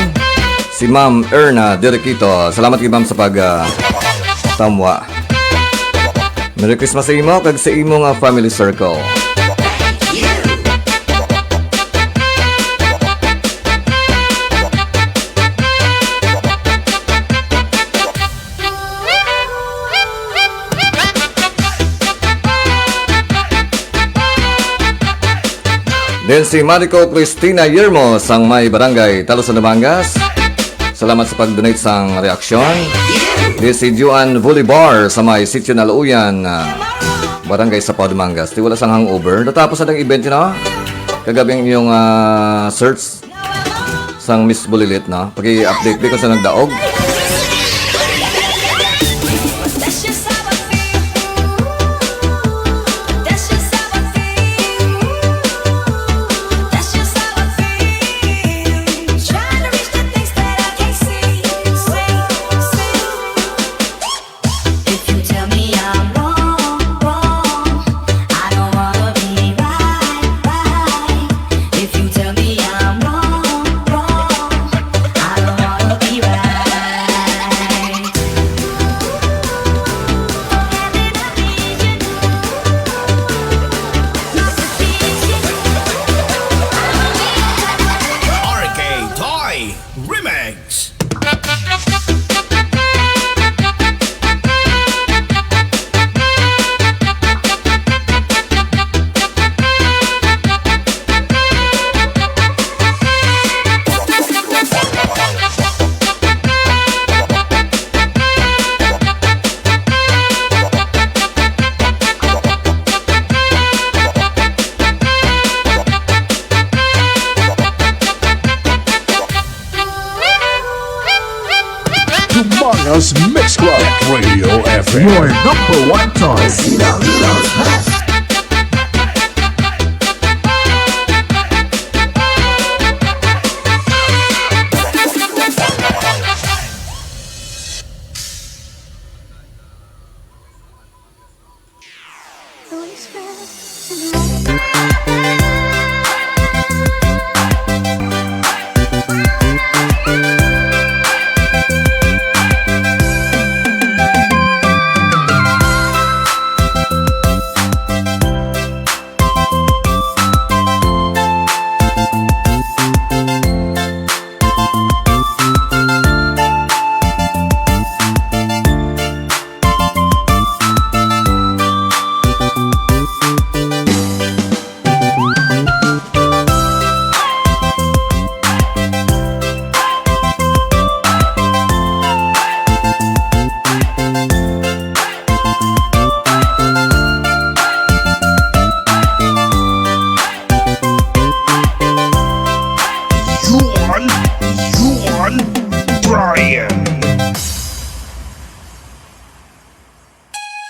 si Ma'am Erna Deriquito. Salamat kay Ma'am sa pag, ah, tamwa. Merry Christmas sa imo kag sa imo nga family circle. Then si Marico Cristina Yermo sang may barangay Talusan, Dumangas. Salamat sa pag-donate sang reaksyon. Then si Juan Bolivar sa may Sitio Naluuyan, ah, barangay Sapao, Dumangas. Ti wala sang hangover. Natapos na ang event, you know? Kagabi ang inyong, ah, search sang Miss Bulilit, no? Paki-update di kung sa nagdaog. If you tell me I'm wrong, wrong, I don't wanna be right, right. If you tell me I'm wrong, wrong, I don't wanna be right. Us Mix Club Radio F M. Your number one choice. Yuan, Yuan, Brian.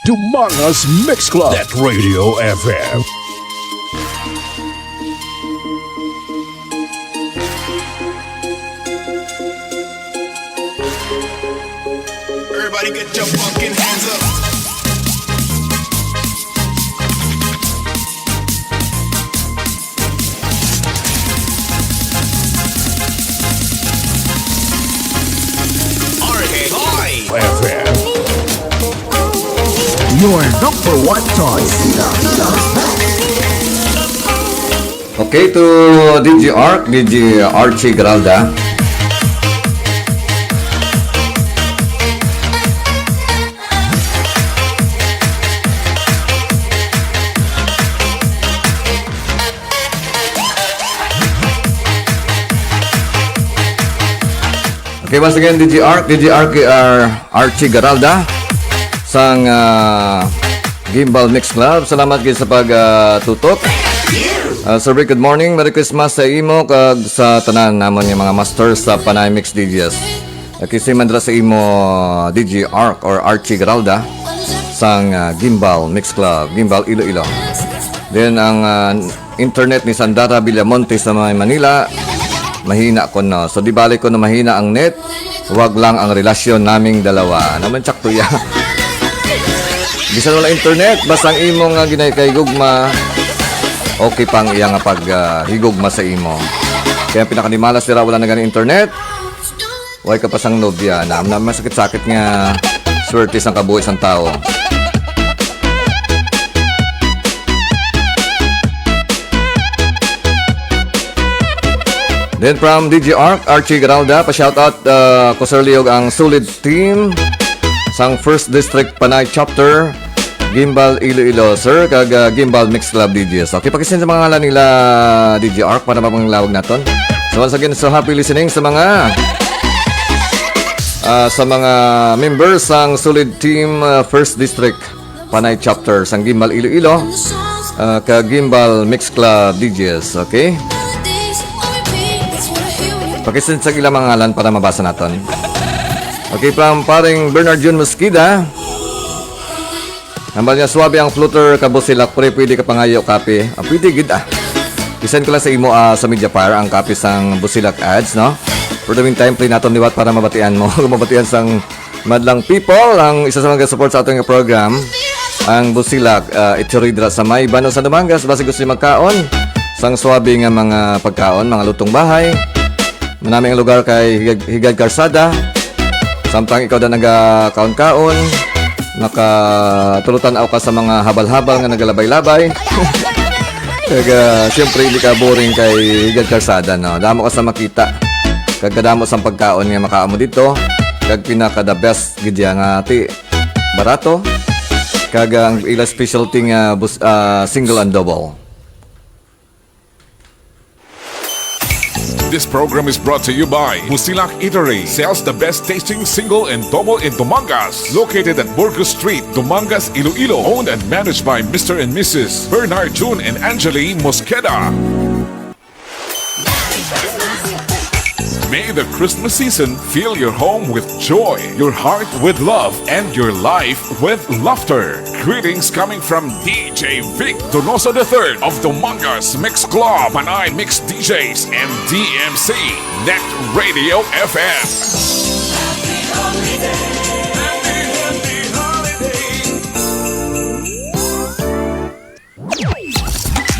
Dumangas Mix Club at Radio F M. Everybody get your fucking hands up. R K F M. Your number one choice. Okay, to D J Ark, D J Archie Garalda. Okay, once again, D J Ark, D J Ark, uh, Archie Garalda sang, uh, Gimbal Mix Club. Salamat gid sa pag, uh, tutok. Uh, Sir Rick, good morning. Merry Christmas sa imo kag sa tanan namon nga mga master sa Panay Mix D Js. Kisi man dira sa imo, D J Ark or Archie Garalda sang, ah, Gimbal Mix Club, Gimbal Iloilo. Then ang, ah, internet ni Sandara Villamonte sa may Manila, mahina kuno. So di bali kuno mahina ang net, wag lang ang relasyon naming dalawa. Naman tsakto ya. Bisan wala internet, basta ang imo nga ginay kay gugma, okay pang iya nga pag, ah, higugma sa imo. Kaya ang pinakanimalas dira wala na gani internet. Way ka pa sang nobya, na, na masakit-sakit nga swerte sang kabuhi sang tawo. Then from D J Ark, Archie Garalda, pa-shoutout, uh, ko Sir Liog ang solid team sang First District Panay Chapter. Gimbal Iloilo, sir, kag, ah, Gimbal Mix Club D Js. Okay, pakisend sa mga ngalan nila, D J Ark, para mapanglawag naton. So, once again, so happy listening sa mga, ah, sa mga members sang Solid Team, ah, First District, Panay Chapter, sang Gimbal Iloilo, ah, kag Gimbal Mix Club D Js, okay? Pakisend sa ilang mga ngalan para mabasa naton. Okay, from paring Bernard Jun Mosqueda. Hambal niya, "Suabe ang floater ka Busilak, pre, pwede ka pangayo kape." Ah, pwede gid, ah. I-send ko lang sa imo, ah, sa Mediafire ang kape sang Busilak ads, no? For the meantime, play naton liwat para mabatian mo. Mabatian sang madlang people, ang isa sa mga support sa aton nga program, ang Busilak, ah, itsuridra sa may Bano sa Dumangas, basi gusto niyo magkaon sang suabe nga mga pagkaon, mga lutong bahay. Manami ang lugar kay higad, higad karsada. Samtang ikaw na nagakaon-kaon, nakatulutanaw ka sa mga habal-habal nga nagalabay-labay. Kag, ah, siyempre, hindi ka boring kay higad karsada, no? Damo ka sa makita. Kag kadamo sang pagkaon nga makaamo dito. Kag pinaka the best gid ya nga ti barato. Kag ang ila specialty nga bus-, ah, single and double. This program is brought to you by Busilak Eatery. Sells the best tasting single and double in Dumangas. Located at Burgos Street, Dumangas, Iloilo. Owned and managed by Mister and Missus Bernard Jun and Angeline Mosqueda. May the Christmas season fill your home with joy, your heart with love, and your life with laughter. Greetings coming from D J Vic Donoso the third of Domangas Mix Club, Panay Mix D Js, and D M C Net Radio F M.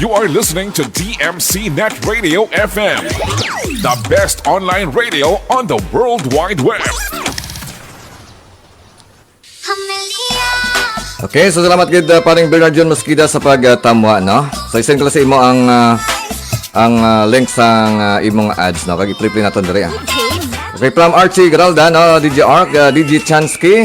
You are listening to D M C Net Radio F M, the best online radio on the World Wide Web. Okay, so salamat gid, uh, paring Bernard John Mosqueda sa pagtamwa, no? So, isend ko lang sa imo ang, uh, ang, uh, link sang, uh, imong ads, no? Kag i-play naton diri, ah. Okay, from Archie Garalda, no? D J Ark, uh, D J Chansky,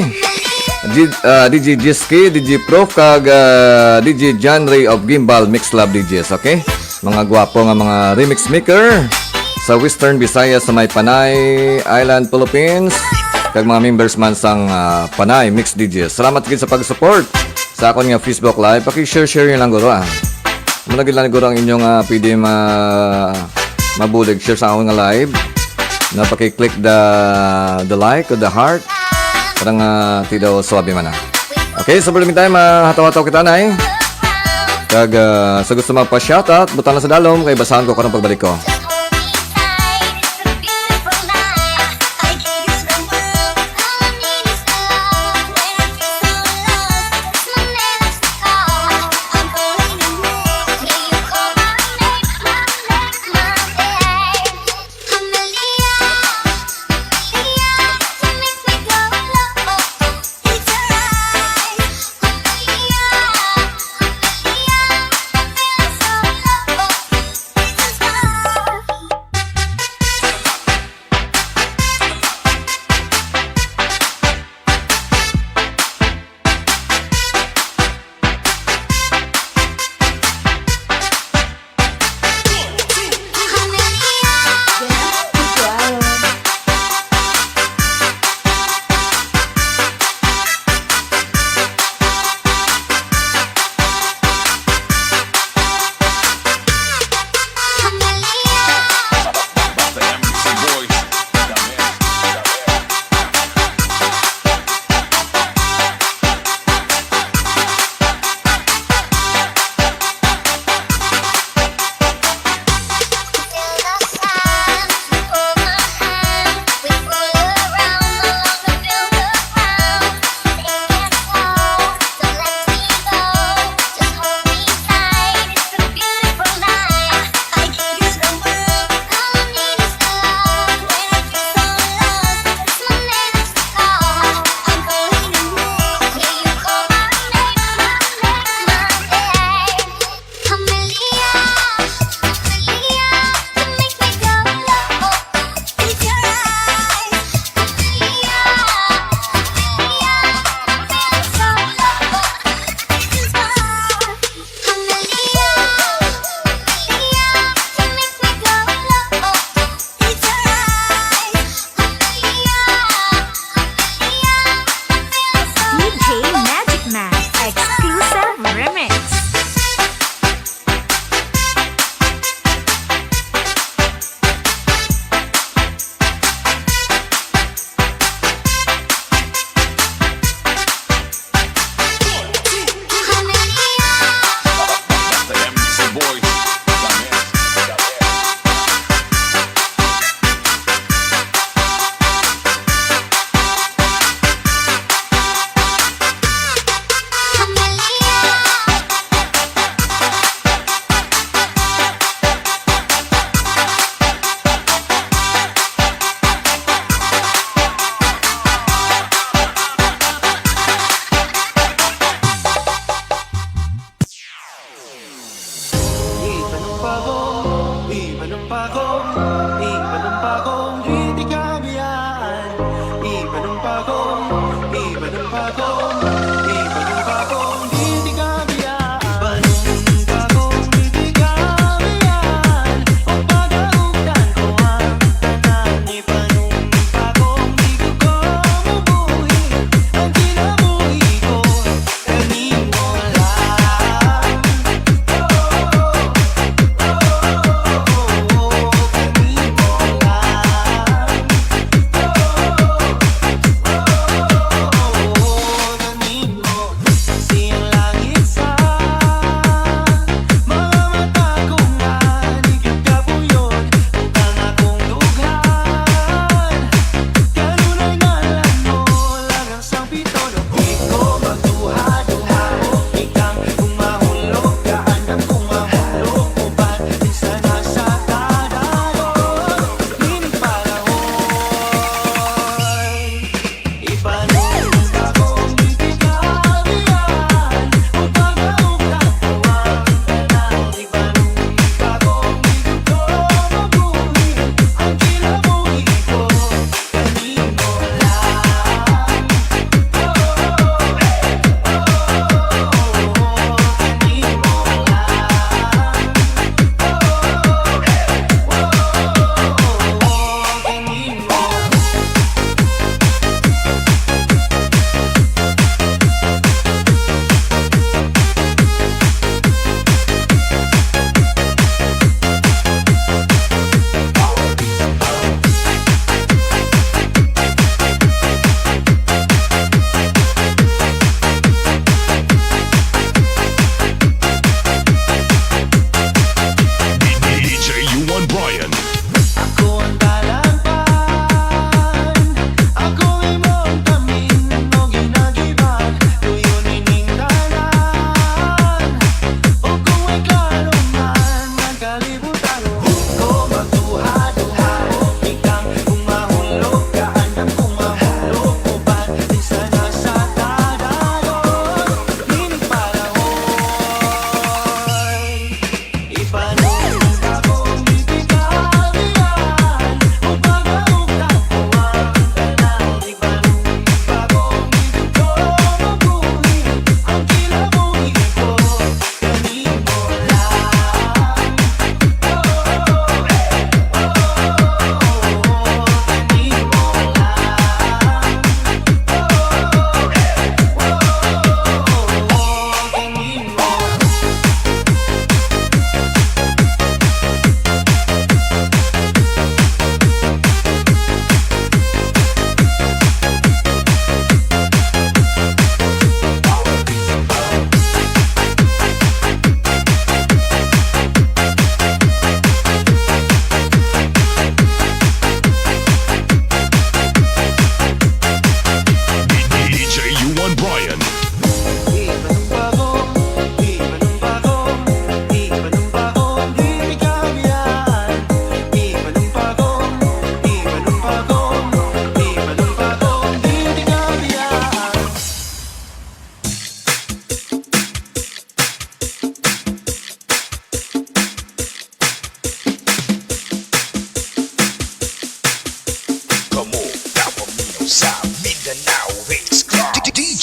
G, uh, D J Jiski, D J Prof, kag, uh, D J John Ray of Gimbal Mix Lab D Js, okay? Mga gwapo nga mga remix maker sa Western Visayas, sa may Panay Island, Philippines, kag mga members man sang, ah, Panay Mix D Js. Salamat gid sa pag-support sa akon nga Facebook Live. Paki-share-share niyo lang, guro, ah. Amo na gid lang, guro, ang inyong, ah, pwede ma-, mabulig share sa akon nga live. Na paki-click the, the like or the heart. Para nga, ah, ti daw suabe man, ah. Okay, so, for the meantime, ah, hataw-hataw kita, nay. Kag, ah, sa gusto magpa-shoutout, butang lang sa dalom, kay basahan ko karong pagbalik ko.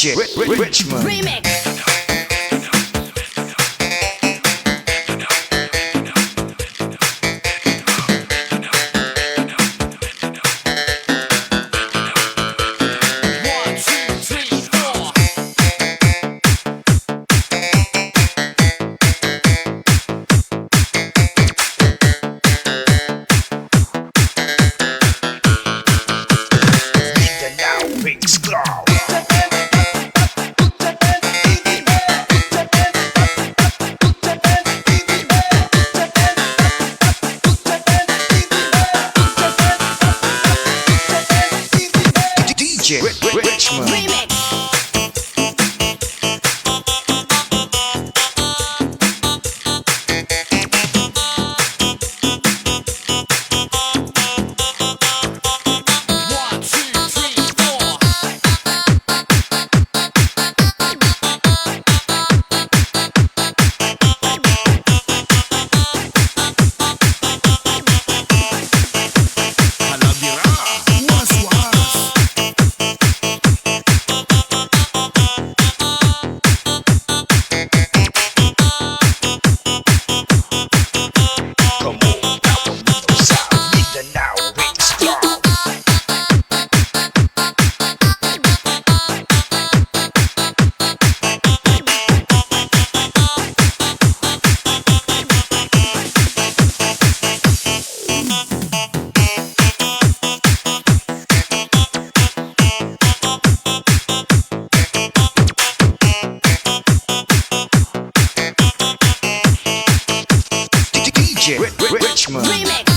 J Ri- Ri- Richmond. Remix. One, two, three, four. Mindanao Mix Club. D J Ri- Ri- Richmond. Remix. One, two, three, four. Halabira, was-was. Come on, now we know sound. Mindanao Mix Club. D J Ri- Ri- Richmond. Remix.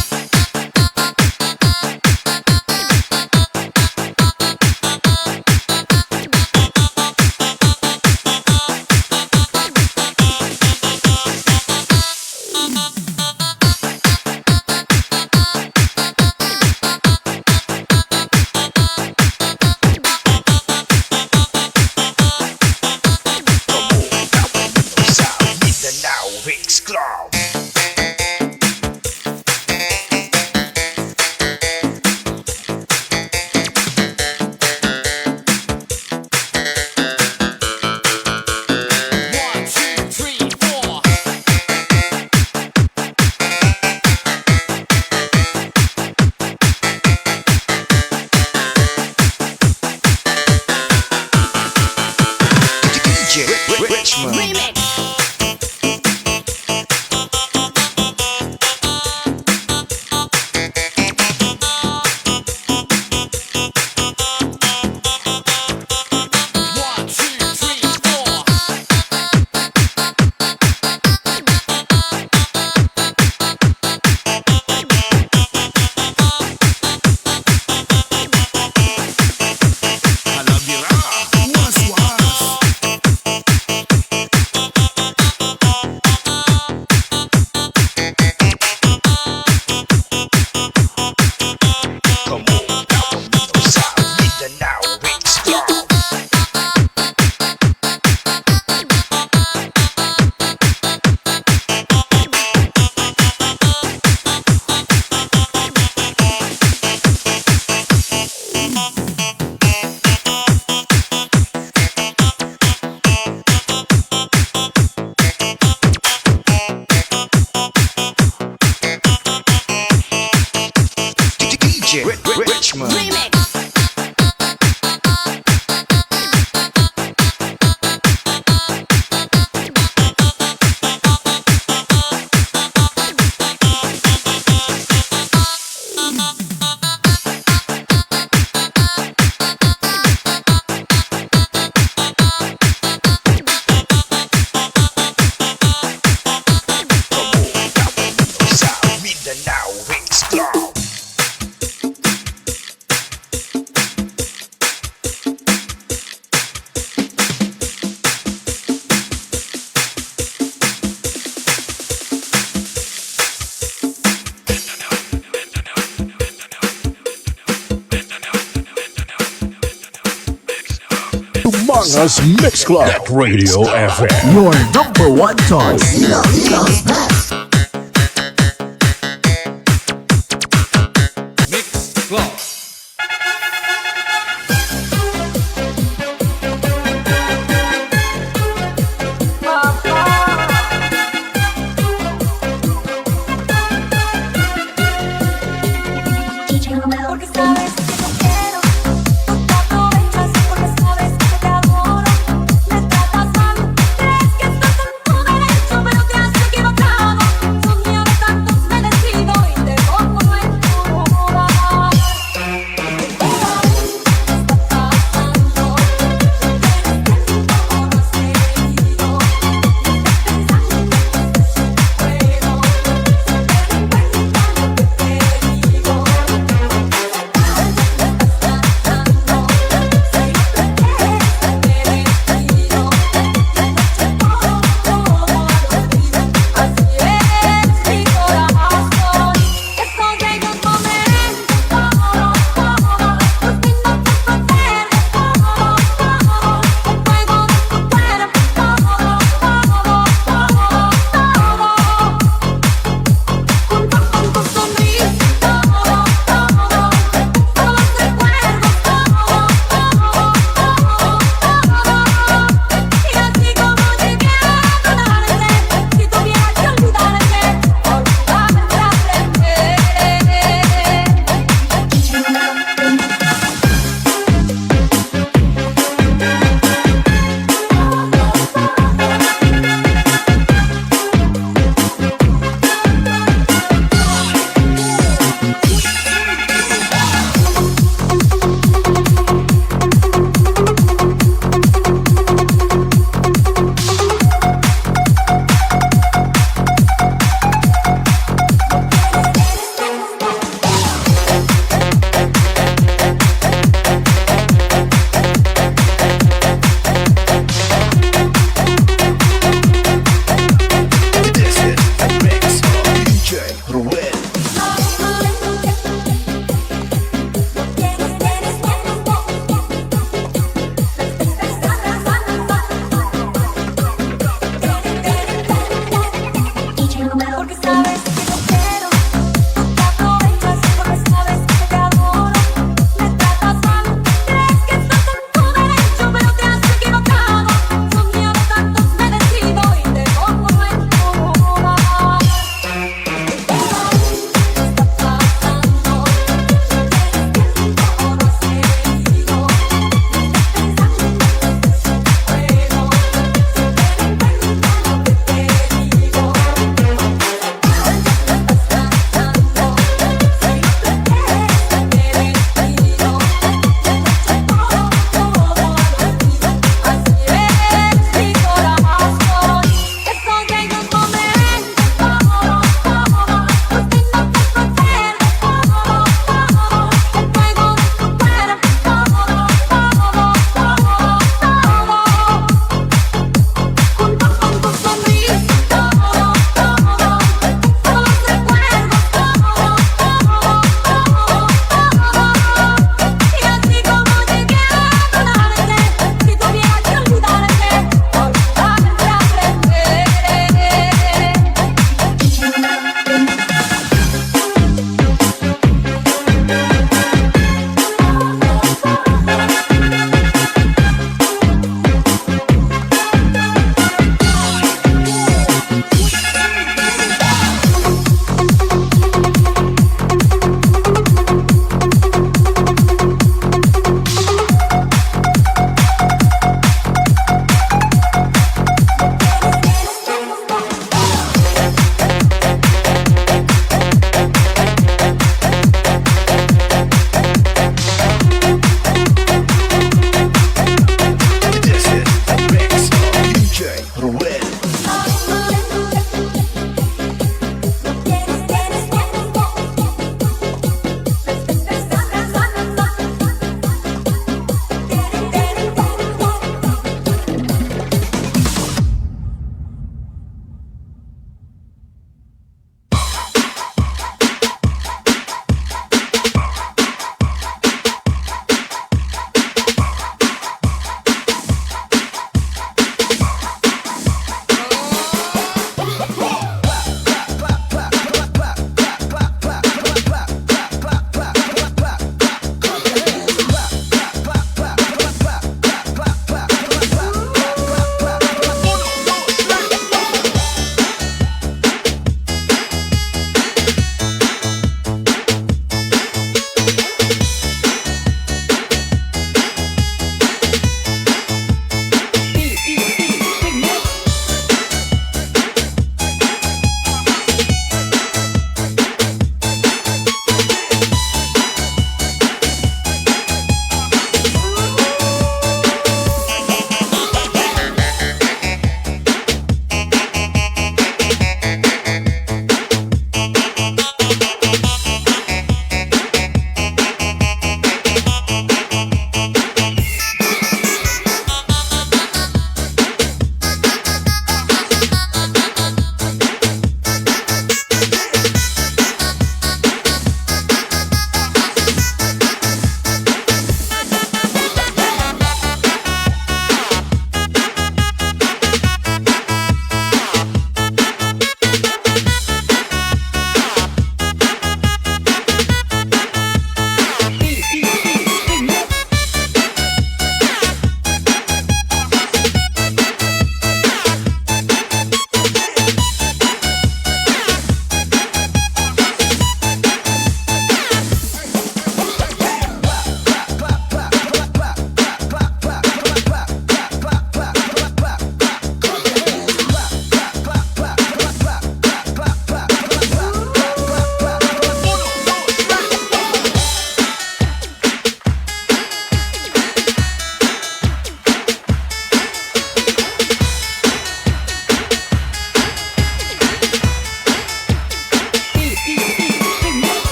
Mindanao Mix Club. One, two, three, four. D J Ri- Ri- Richmond. Remix. One, two, three, four. Halabira, was-was. Come on, now we know sound. Mindanao Mix Club. D J Ri- Ri- Richmond. Remix. Mindanao Mix Club. Mangas Mix Club at Radio F M. Your number one choice. Mix Club.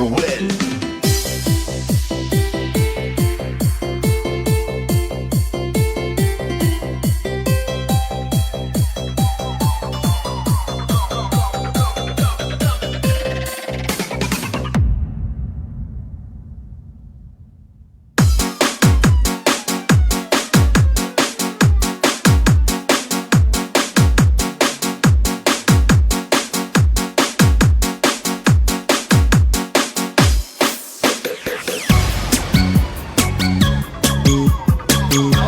Well.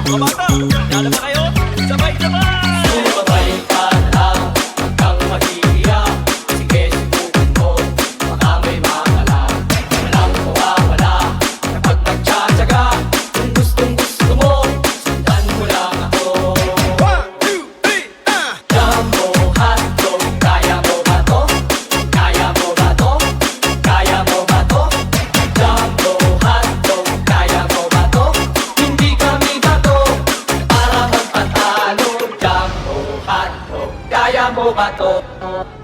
Mga bata, handa na ba kayo? Sabay-sabay! Sumabay ka na lang, huwag kang mahihiya. Sige, subukan mo, baka may makala. Walang mawawala kapag nagtsatsaga. Kung gustong-gusto mo, sundan mo lang ako. One, two, three, ah! Jumbo hotdog, kaya mo ba to? Kaya mo ba to? Kaya mo ba to? Jumbo hotdog, kaya mo ba to? Hindi kami bato para magpatalo. Jumbo hotdog, kaya mo ba to?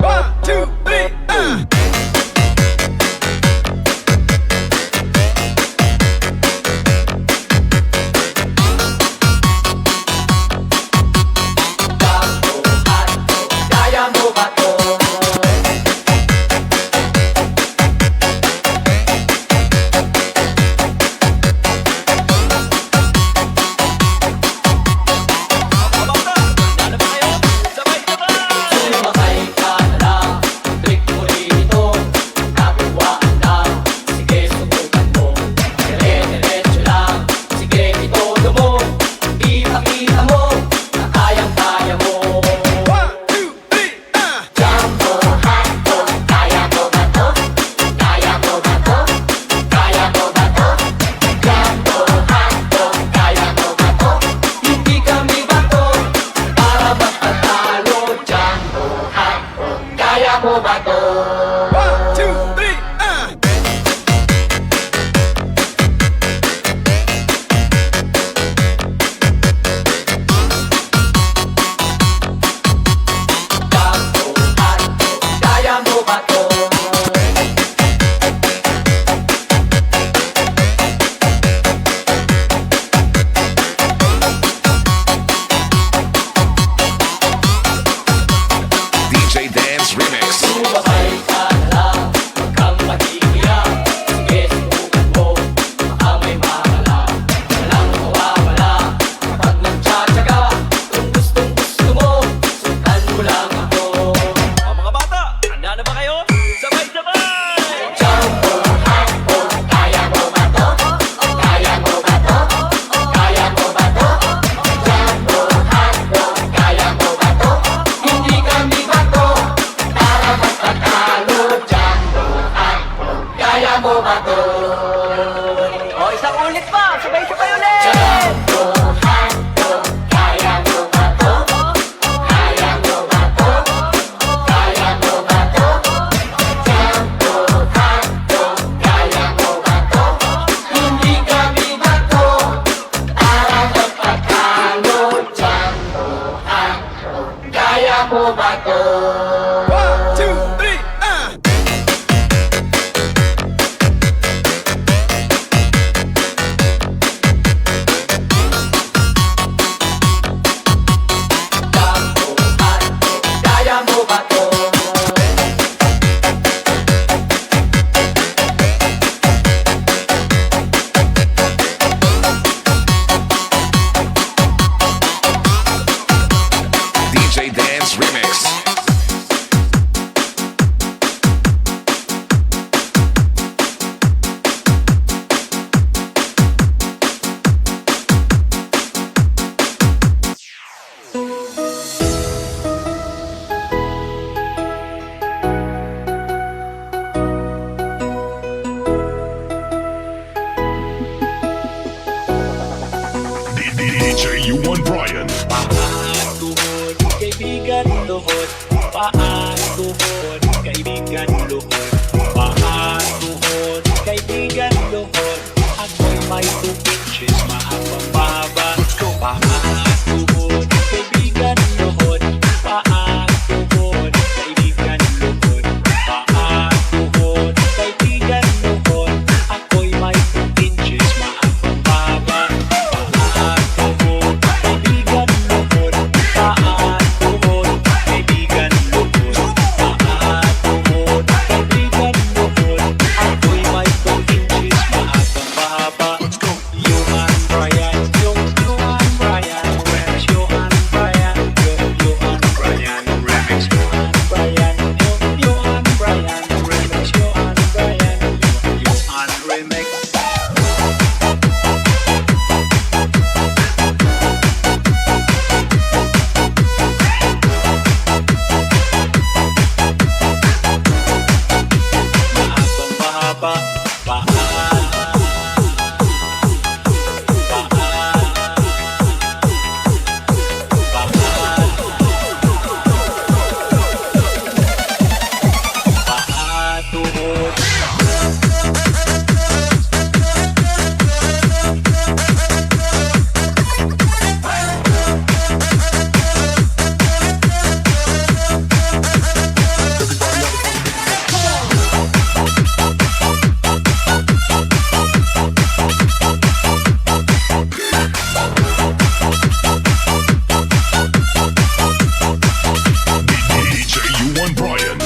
One, two, three, ah! Sumakay ka na lang, ang trick mo rin ito. Nakuhaan na, sige, subukan mo. Dire-diretso lang, sige, itodo mo. Ipakita mo na kayang-kaya mo. One, two, three, ah! Jumbo hotdog, kaya mo ba to? Kaya mo ba to? Kaya mo ba to? Jumbo hotdog, kaya mo ba to? Hindi kami bato para magpatalo. Jumbo hotdog, kaya mo ba to? One, two, three, ah! Kaya mo ba to? D J Dance Remix. Sumabay ka na lang, huwag kang mahihiya. Sige, subukan mo, baka may mawala. Walang mawawala kapag nagtsatsaga. Kung gustong-gusto mo, sundan mo lang ako. O, mga bata, handa na ba kayo? Sabay-sabay! Jumbo hotdog, kaya mo ba to? Kaya mo ba to? Kaya mo ba to? Jumbo hotdog, kaya mo ba to? Hindi kami bato para magpatalo. Jumbo hotdog, kaya mo ba to? O, isang ulit pa! Sabay-sabay ulit! Jumbo hotdog, kaya mo ba to? Kaya mo ba to? Kaya mo ba to? Jumbo hotdog, kaya mo ba to? Hindi kami bato para magpatalo. Jumbo hotdog, kaya mo ba to? One, two, three, ah! D J Dance Remix. D J Yuan Brian. Pahat tuhod, kaibigan tuhod. Pahat tuhod, kaibigan tuhod. Pahat tuhod, kaibigan tuhod. Ako'y may two inches, mahabang mahaba. Pahat tuhod, kaibigan tuhod. Pahat tuhod, kaibigan tuhod. Pahat tuhod, kaibigan D J U one Brian.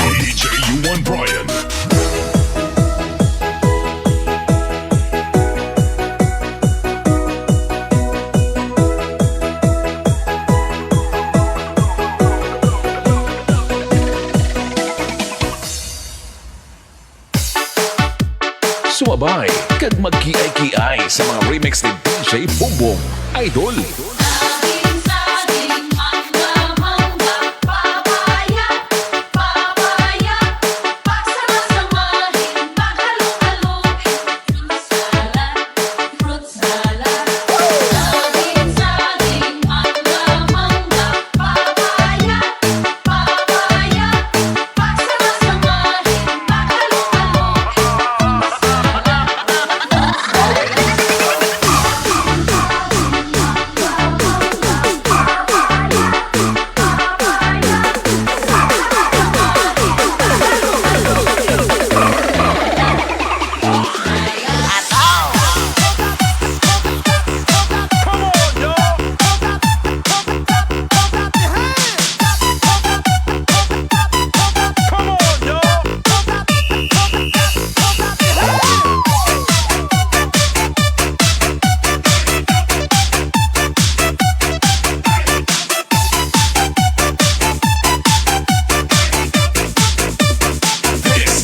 D J U one Brian. Sumabay kag magkiay-kiay sa mga remix ni D J Bombong. Idol.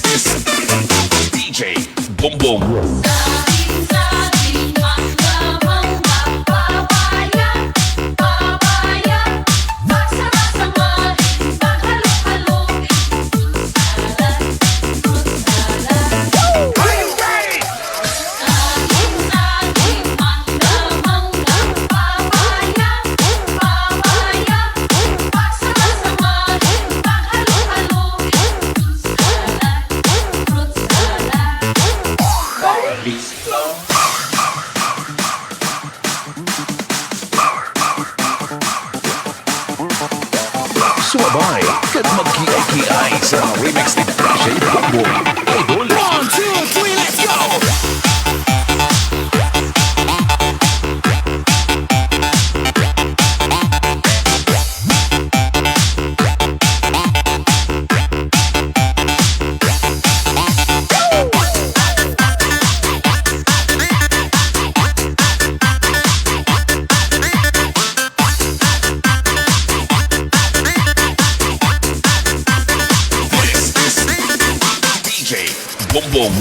This is D J Bombong. Sumabay kag magkiay-kiay sa mga remix ni D J Bombong. Idol. One, two, three, let's go! Bongbong.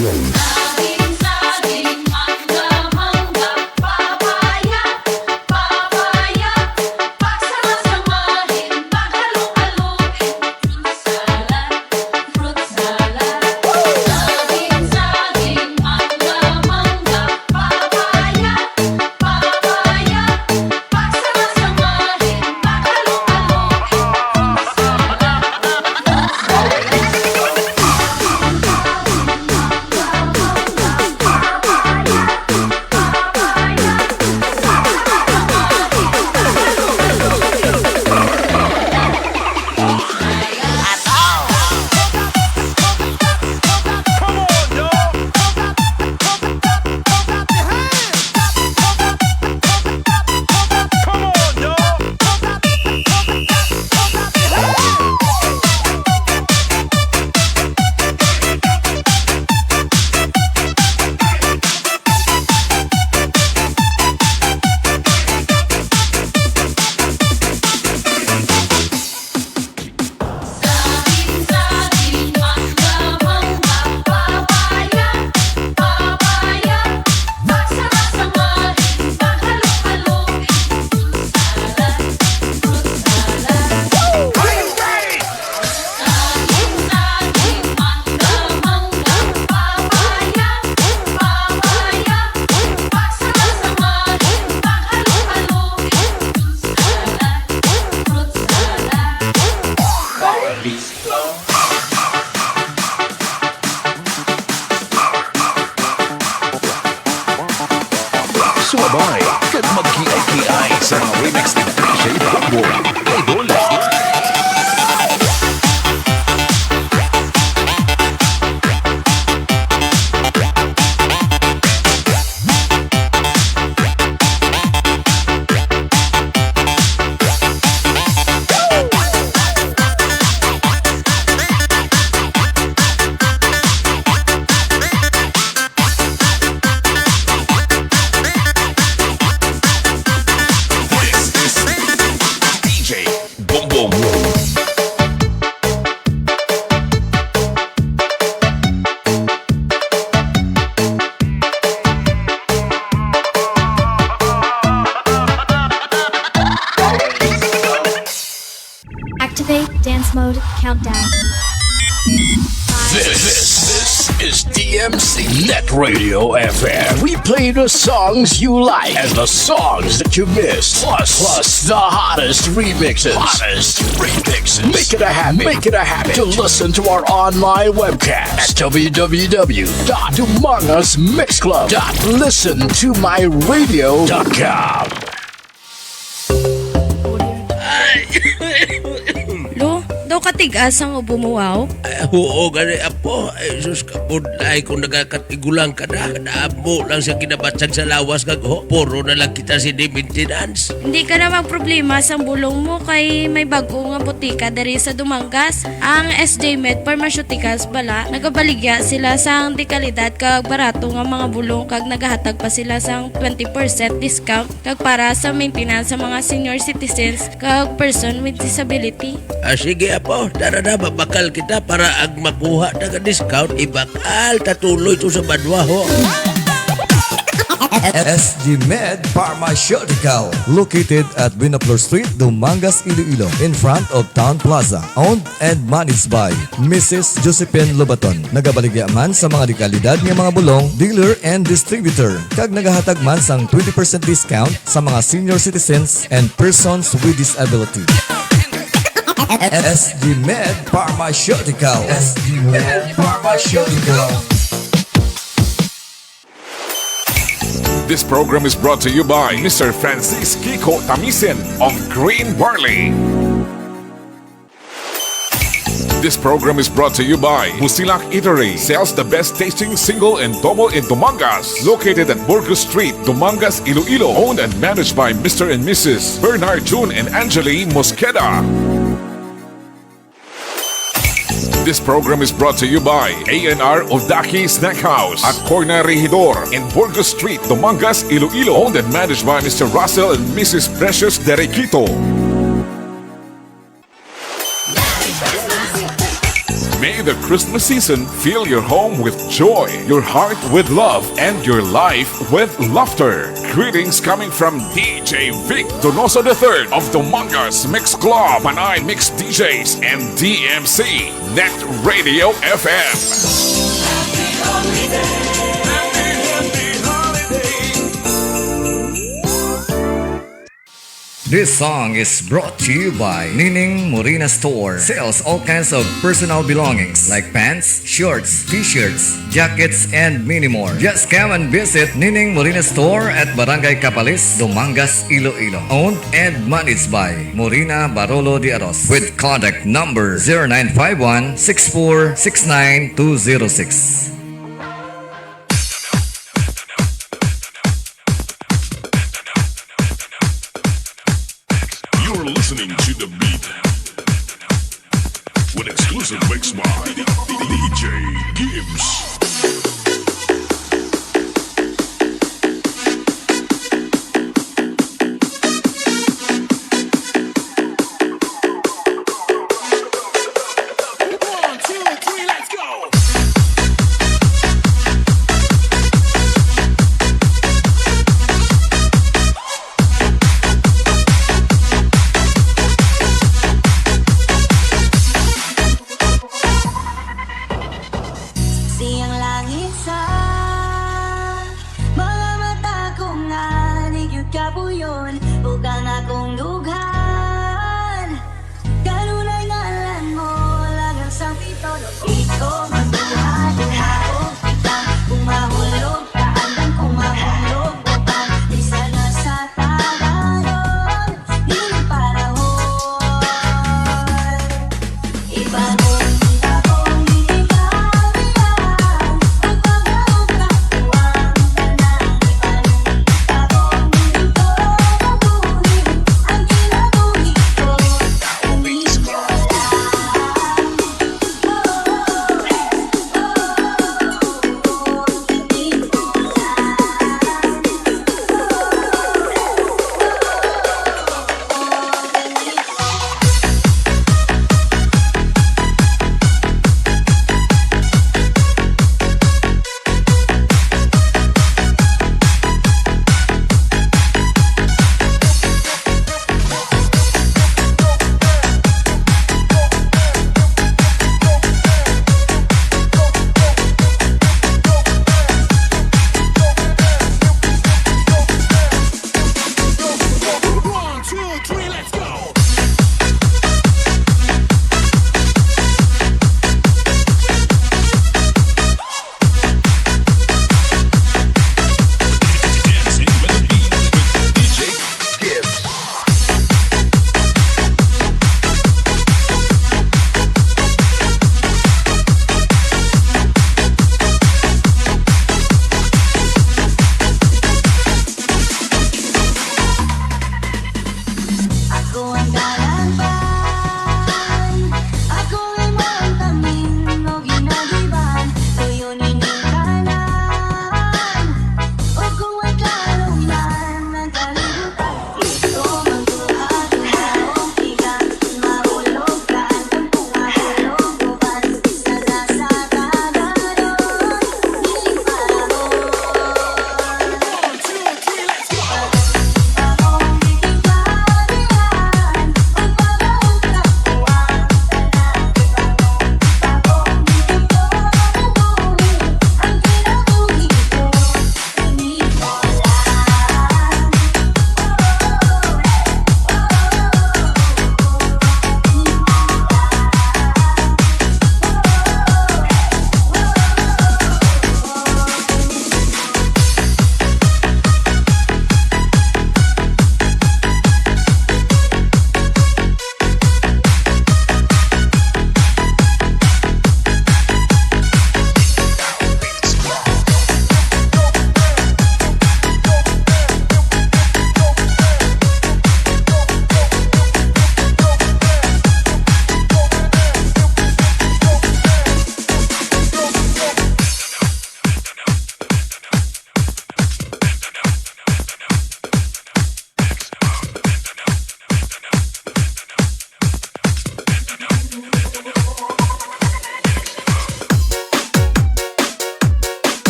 Sumabay kag magkiay-kiay sa mga remix ni D J Bongbong. Idol. This is D J Bongbong. Activate dance mode countdown. This, this, this is D M C Net Radio F M. We play the songs you like and the songs that you missed. Plus, plus the hottest remixes. Hottest remixes. Make it a habit. Make it a habit to listen to our online webcast at w w w dot dumangas mix club dot listen to my radio dot com. Ay! Lo, daw katigas ang ubo mo, wow? Ay, oo, gani, apo. Ay, sus, kabudlay kung nagakatigulang ka na. Kadamo lang siya kinabatsag sa lawas kag ho. Puro na lang kita sini maintenance. Hindi ka na magproblema sang bulong mo kay may bag-o nga botika diri sa Dumangas. Ang S J Med Pharmaceuticals bala, nagabaligya sila sang dekalidad kag barato nga mga bulong kag nagahatag pa sila sang twenty percent discount kag para sa maintenance sa mga senior citizens kag person with disability. Ah, sige, apo. Tara na, mabakal kita para ang makuha na nga discount, ibakal ta tuloy to sa banwa, ho. S G Med Pharmaceutical, located at Buenaflor Street, Dumangas, Iloilo, in front of Town Plaza. Owned and managed by Missus Josephine Lobaton. Nagabaligya man sa mga dekalidad nga mga bulong, dealer and distributor, kag nagahatag man sang twenty percent discount sa mga senior citizens and persons with disability. S G Med Pharmaceutical. S G Med Pharmaceutical. This program is brought to you by Mister Francis Kiko Tamisen of Green Barley. This program is brought to you by Busilak Eatery. Sells the best tasting single and double in Dumangas. Located at Burgos Street, Dumangas, Iloilo. Owned and managed by Mister and Missus Bernard June and Angeline Mosqueda. This program is brought to you by A and R Udaki Snack House at Corner Regidor in Burgos Street, Dumangas, Iloilo. Owned and managed by Mister Russell and Missus Precious Derequito. May The Christmas season, fill your home with joy, your heart with love, and your life with laughter. Greetings coming from D J Vic Donoso the third of Dumangas Mix Club, Panay Mix D Js, and D M C Net Radio F M. This song is brought to you by Nining Morina Store. Sells all kinds of personal belongings like pants, shorts, t-shirts, jackets, and many more. Just come and visit Nining Morina Store at Barangay Capalis, Dumangas, Iloilo. Owned and managed by Morina Barolo de Aros with contact number zero nine five one six four six nine two zero six. You're listening to The Beat with exclusive mix by D J Gibbs. One, two, three, let's go.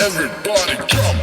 Everybody jump.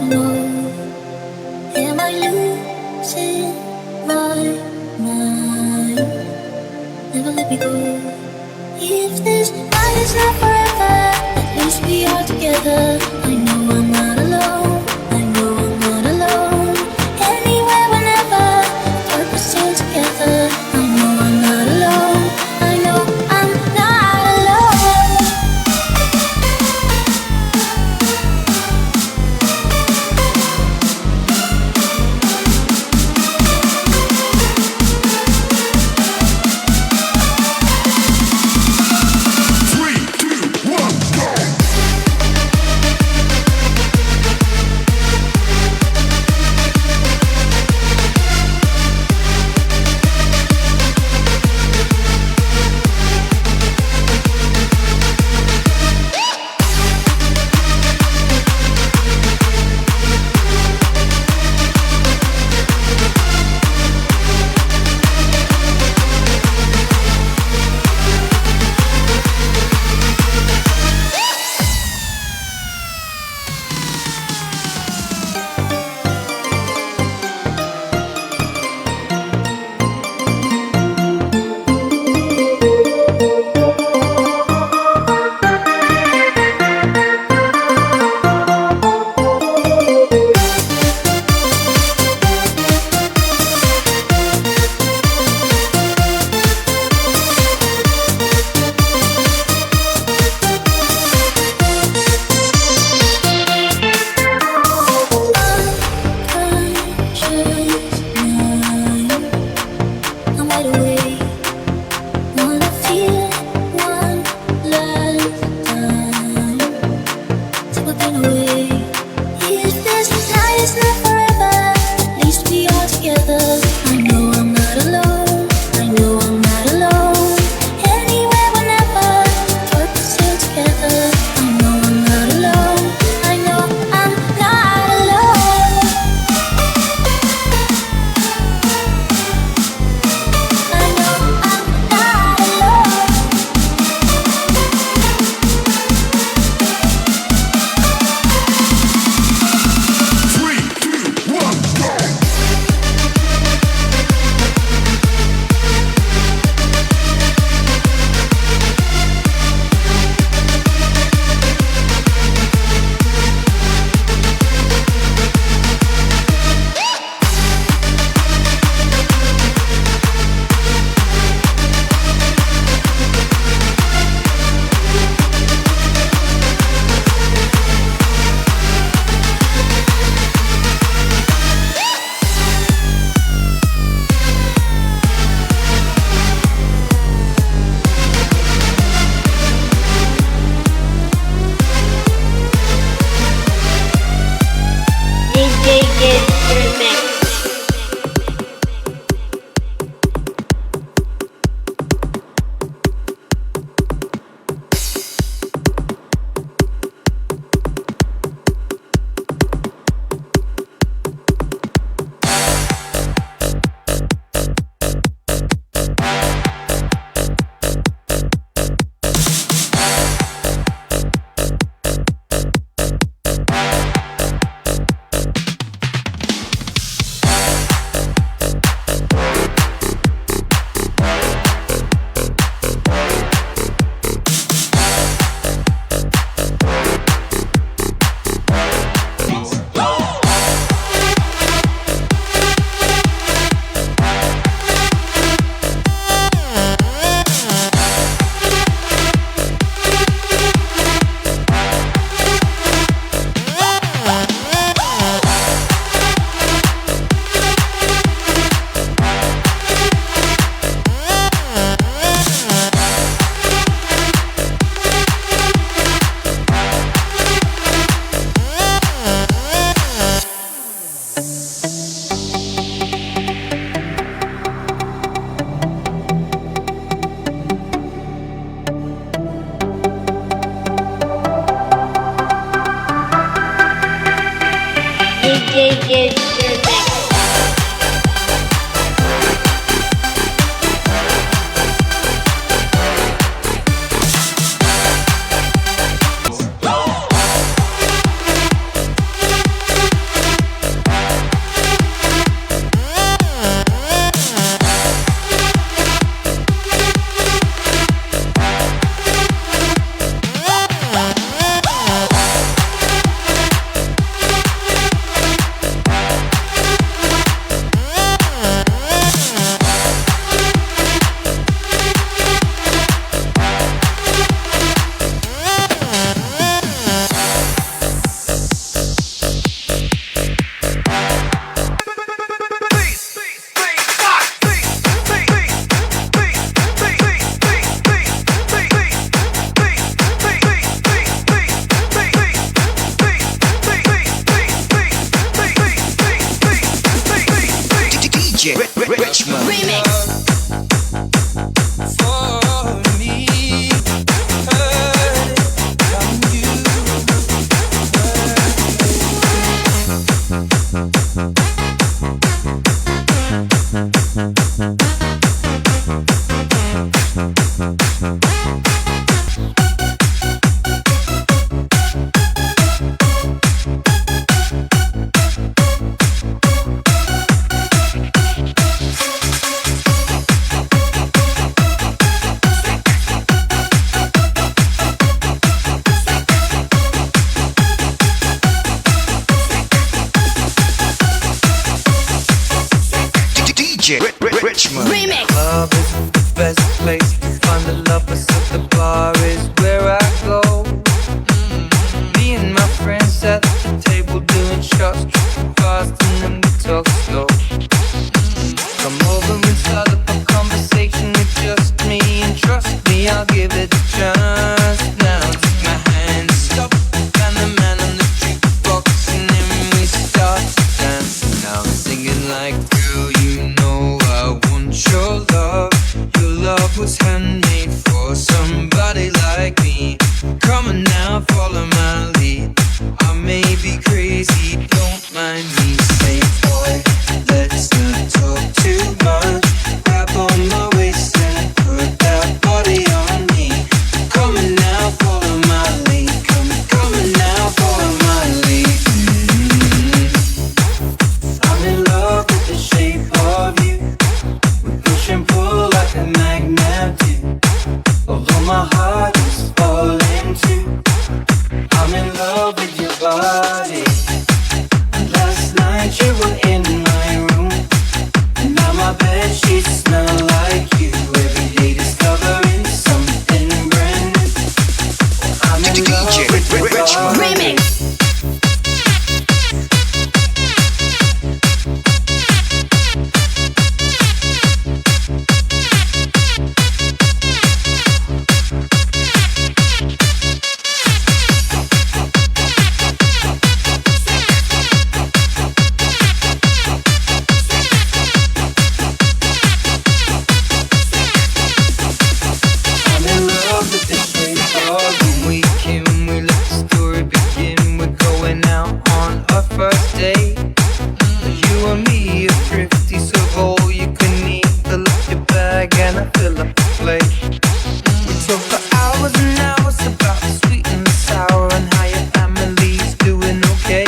Lord, am I losing my mind? Never let me go. If this night is not forever, at least we are together. I know I'm not alone. I know I'm not alone. Anywhere, whenever, purpose still together. I know I'm not alone. I know I'm not alone. Three, two, one, go! I'm wide awake. Wanna feel one last time. Take my pain away. If this night is not forever, at least we are together. I know I'm not alone. I know I'm not alone. Anywhere, whenever, purpose still together. I know I'm not alone. I know I'm not alone. I know I'm not alone. Three, two, one, go! D J Gibbs Remix. D J Gibbs Remix. Ri-, Ri-, Richmond. Remix. D J Ri-, Ri-, Richmond. Remix. Club is the best place to find the lovers, so the bar is where I go. Me and my friends at the table doing shots, tripping fast, and then we talk slow. Come over and start up a conversation with just me, and trust me, I'll give it a chance. Now take my hand, stop, and the man on the jukebox, and then we start to dance. Now I'm singing like, "Girl, you know I want your love. Your love was handmade for somebody like me. Come on now, follow my lead. I may be crazy, don't mind me. Say, boy, let's not talk too much. Grab on my waist and put that body on me. Come on now, follow my lead. Come, come on now, follow my lead." Mm. I'm in love with the shape of you. We push and pull like a magnet do. Although my heart is falling too. I'm in love with your body. And last night you were in my room. And now my bed sheets smell like you. Every day discovering something brand new. I'm in love with your body. Remix. I'm in love with the shape of you. When we came, we let the story begin. We're going out on our first date. You and me are thrifty, so all you can eat. Fill up your bag and I fill up the plate. We talk for hours and hours about the sweet and the sour and how your family's doing okay.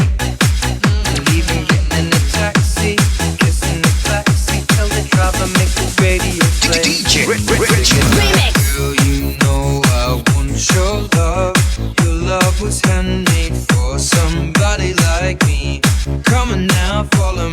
Leaving, getting in a taxi, kissing the backseat, tell the driver make the radio play. D J Ri-, Ri-, Richmond. Remix. Girl, you know I want your love. Your love was handmade for somebody like me. Come on now, follow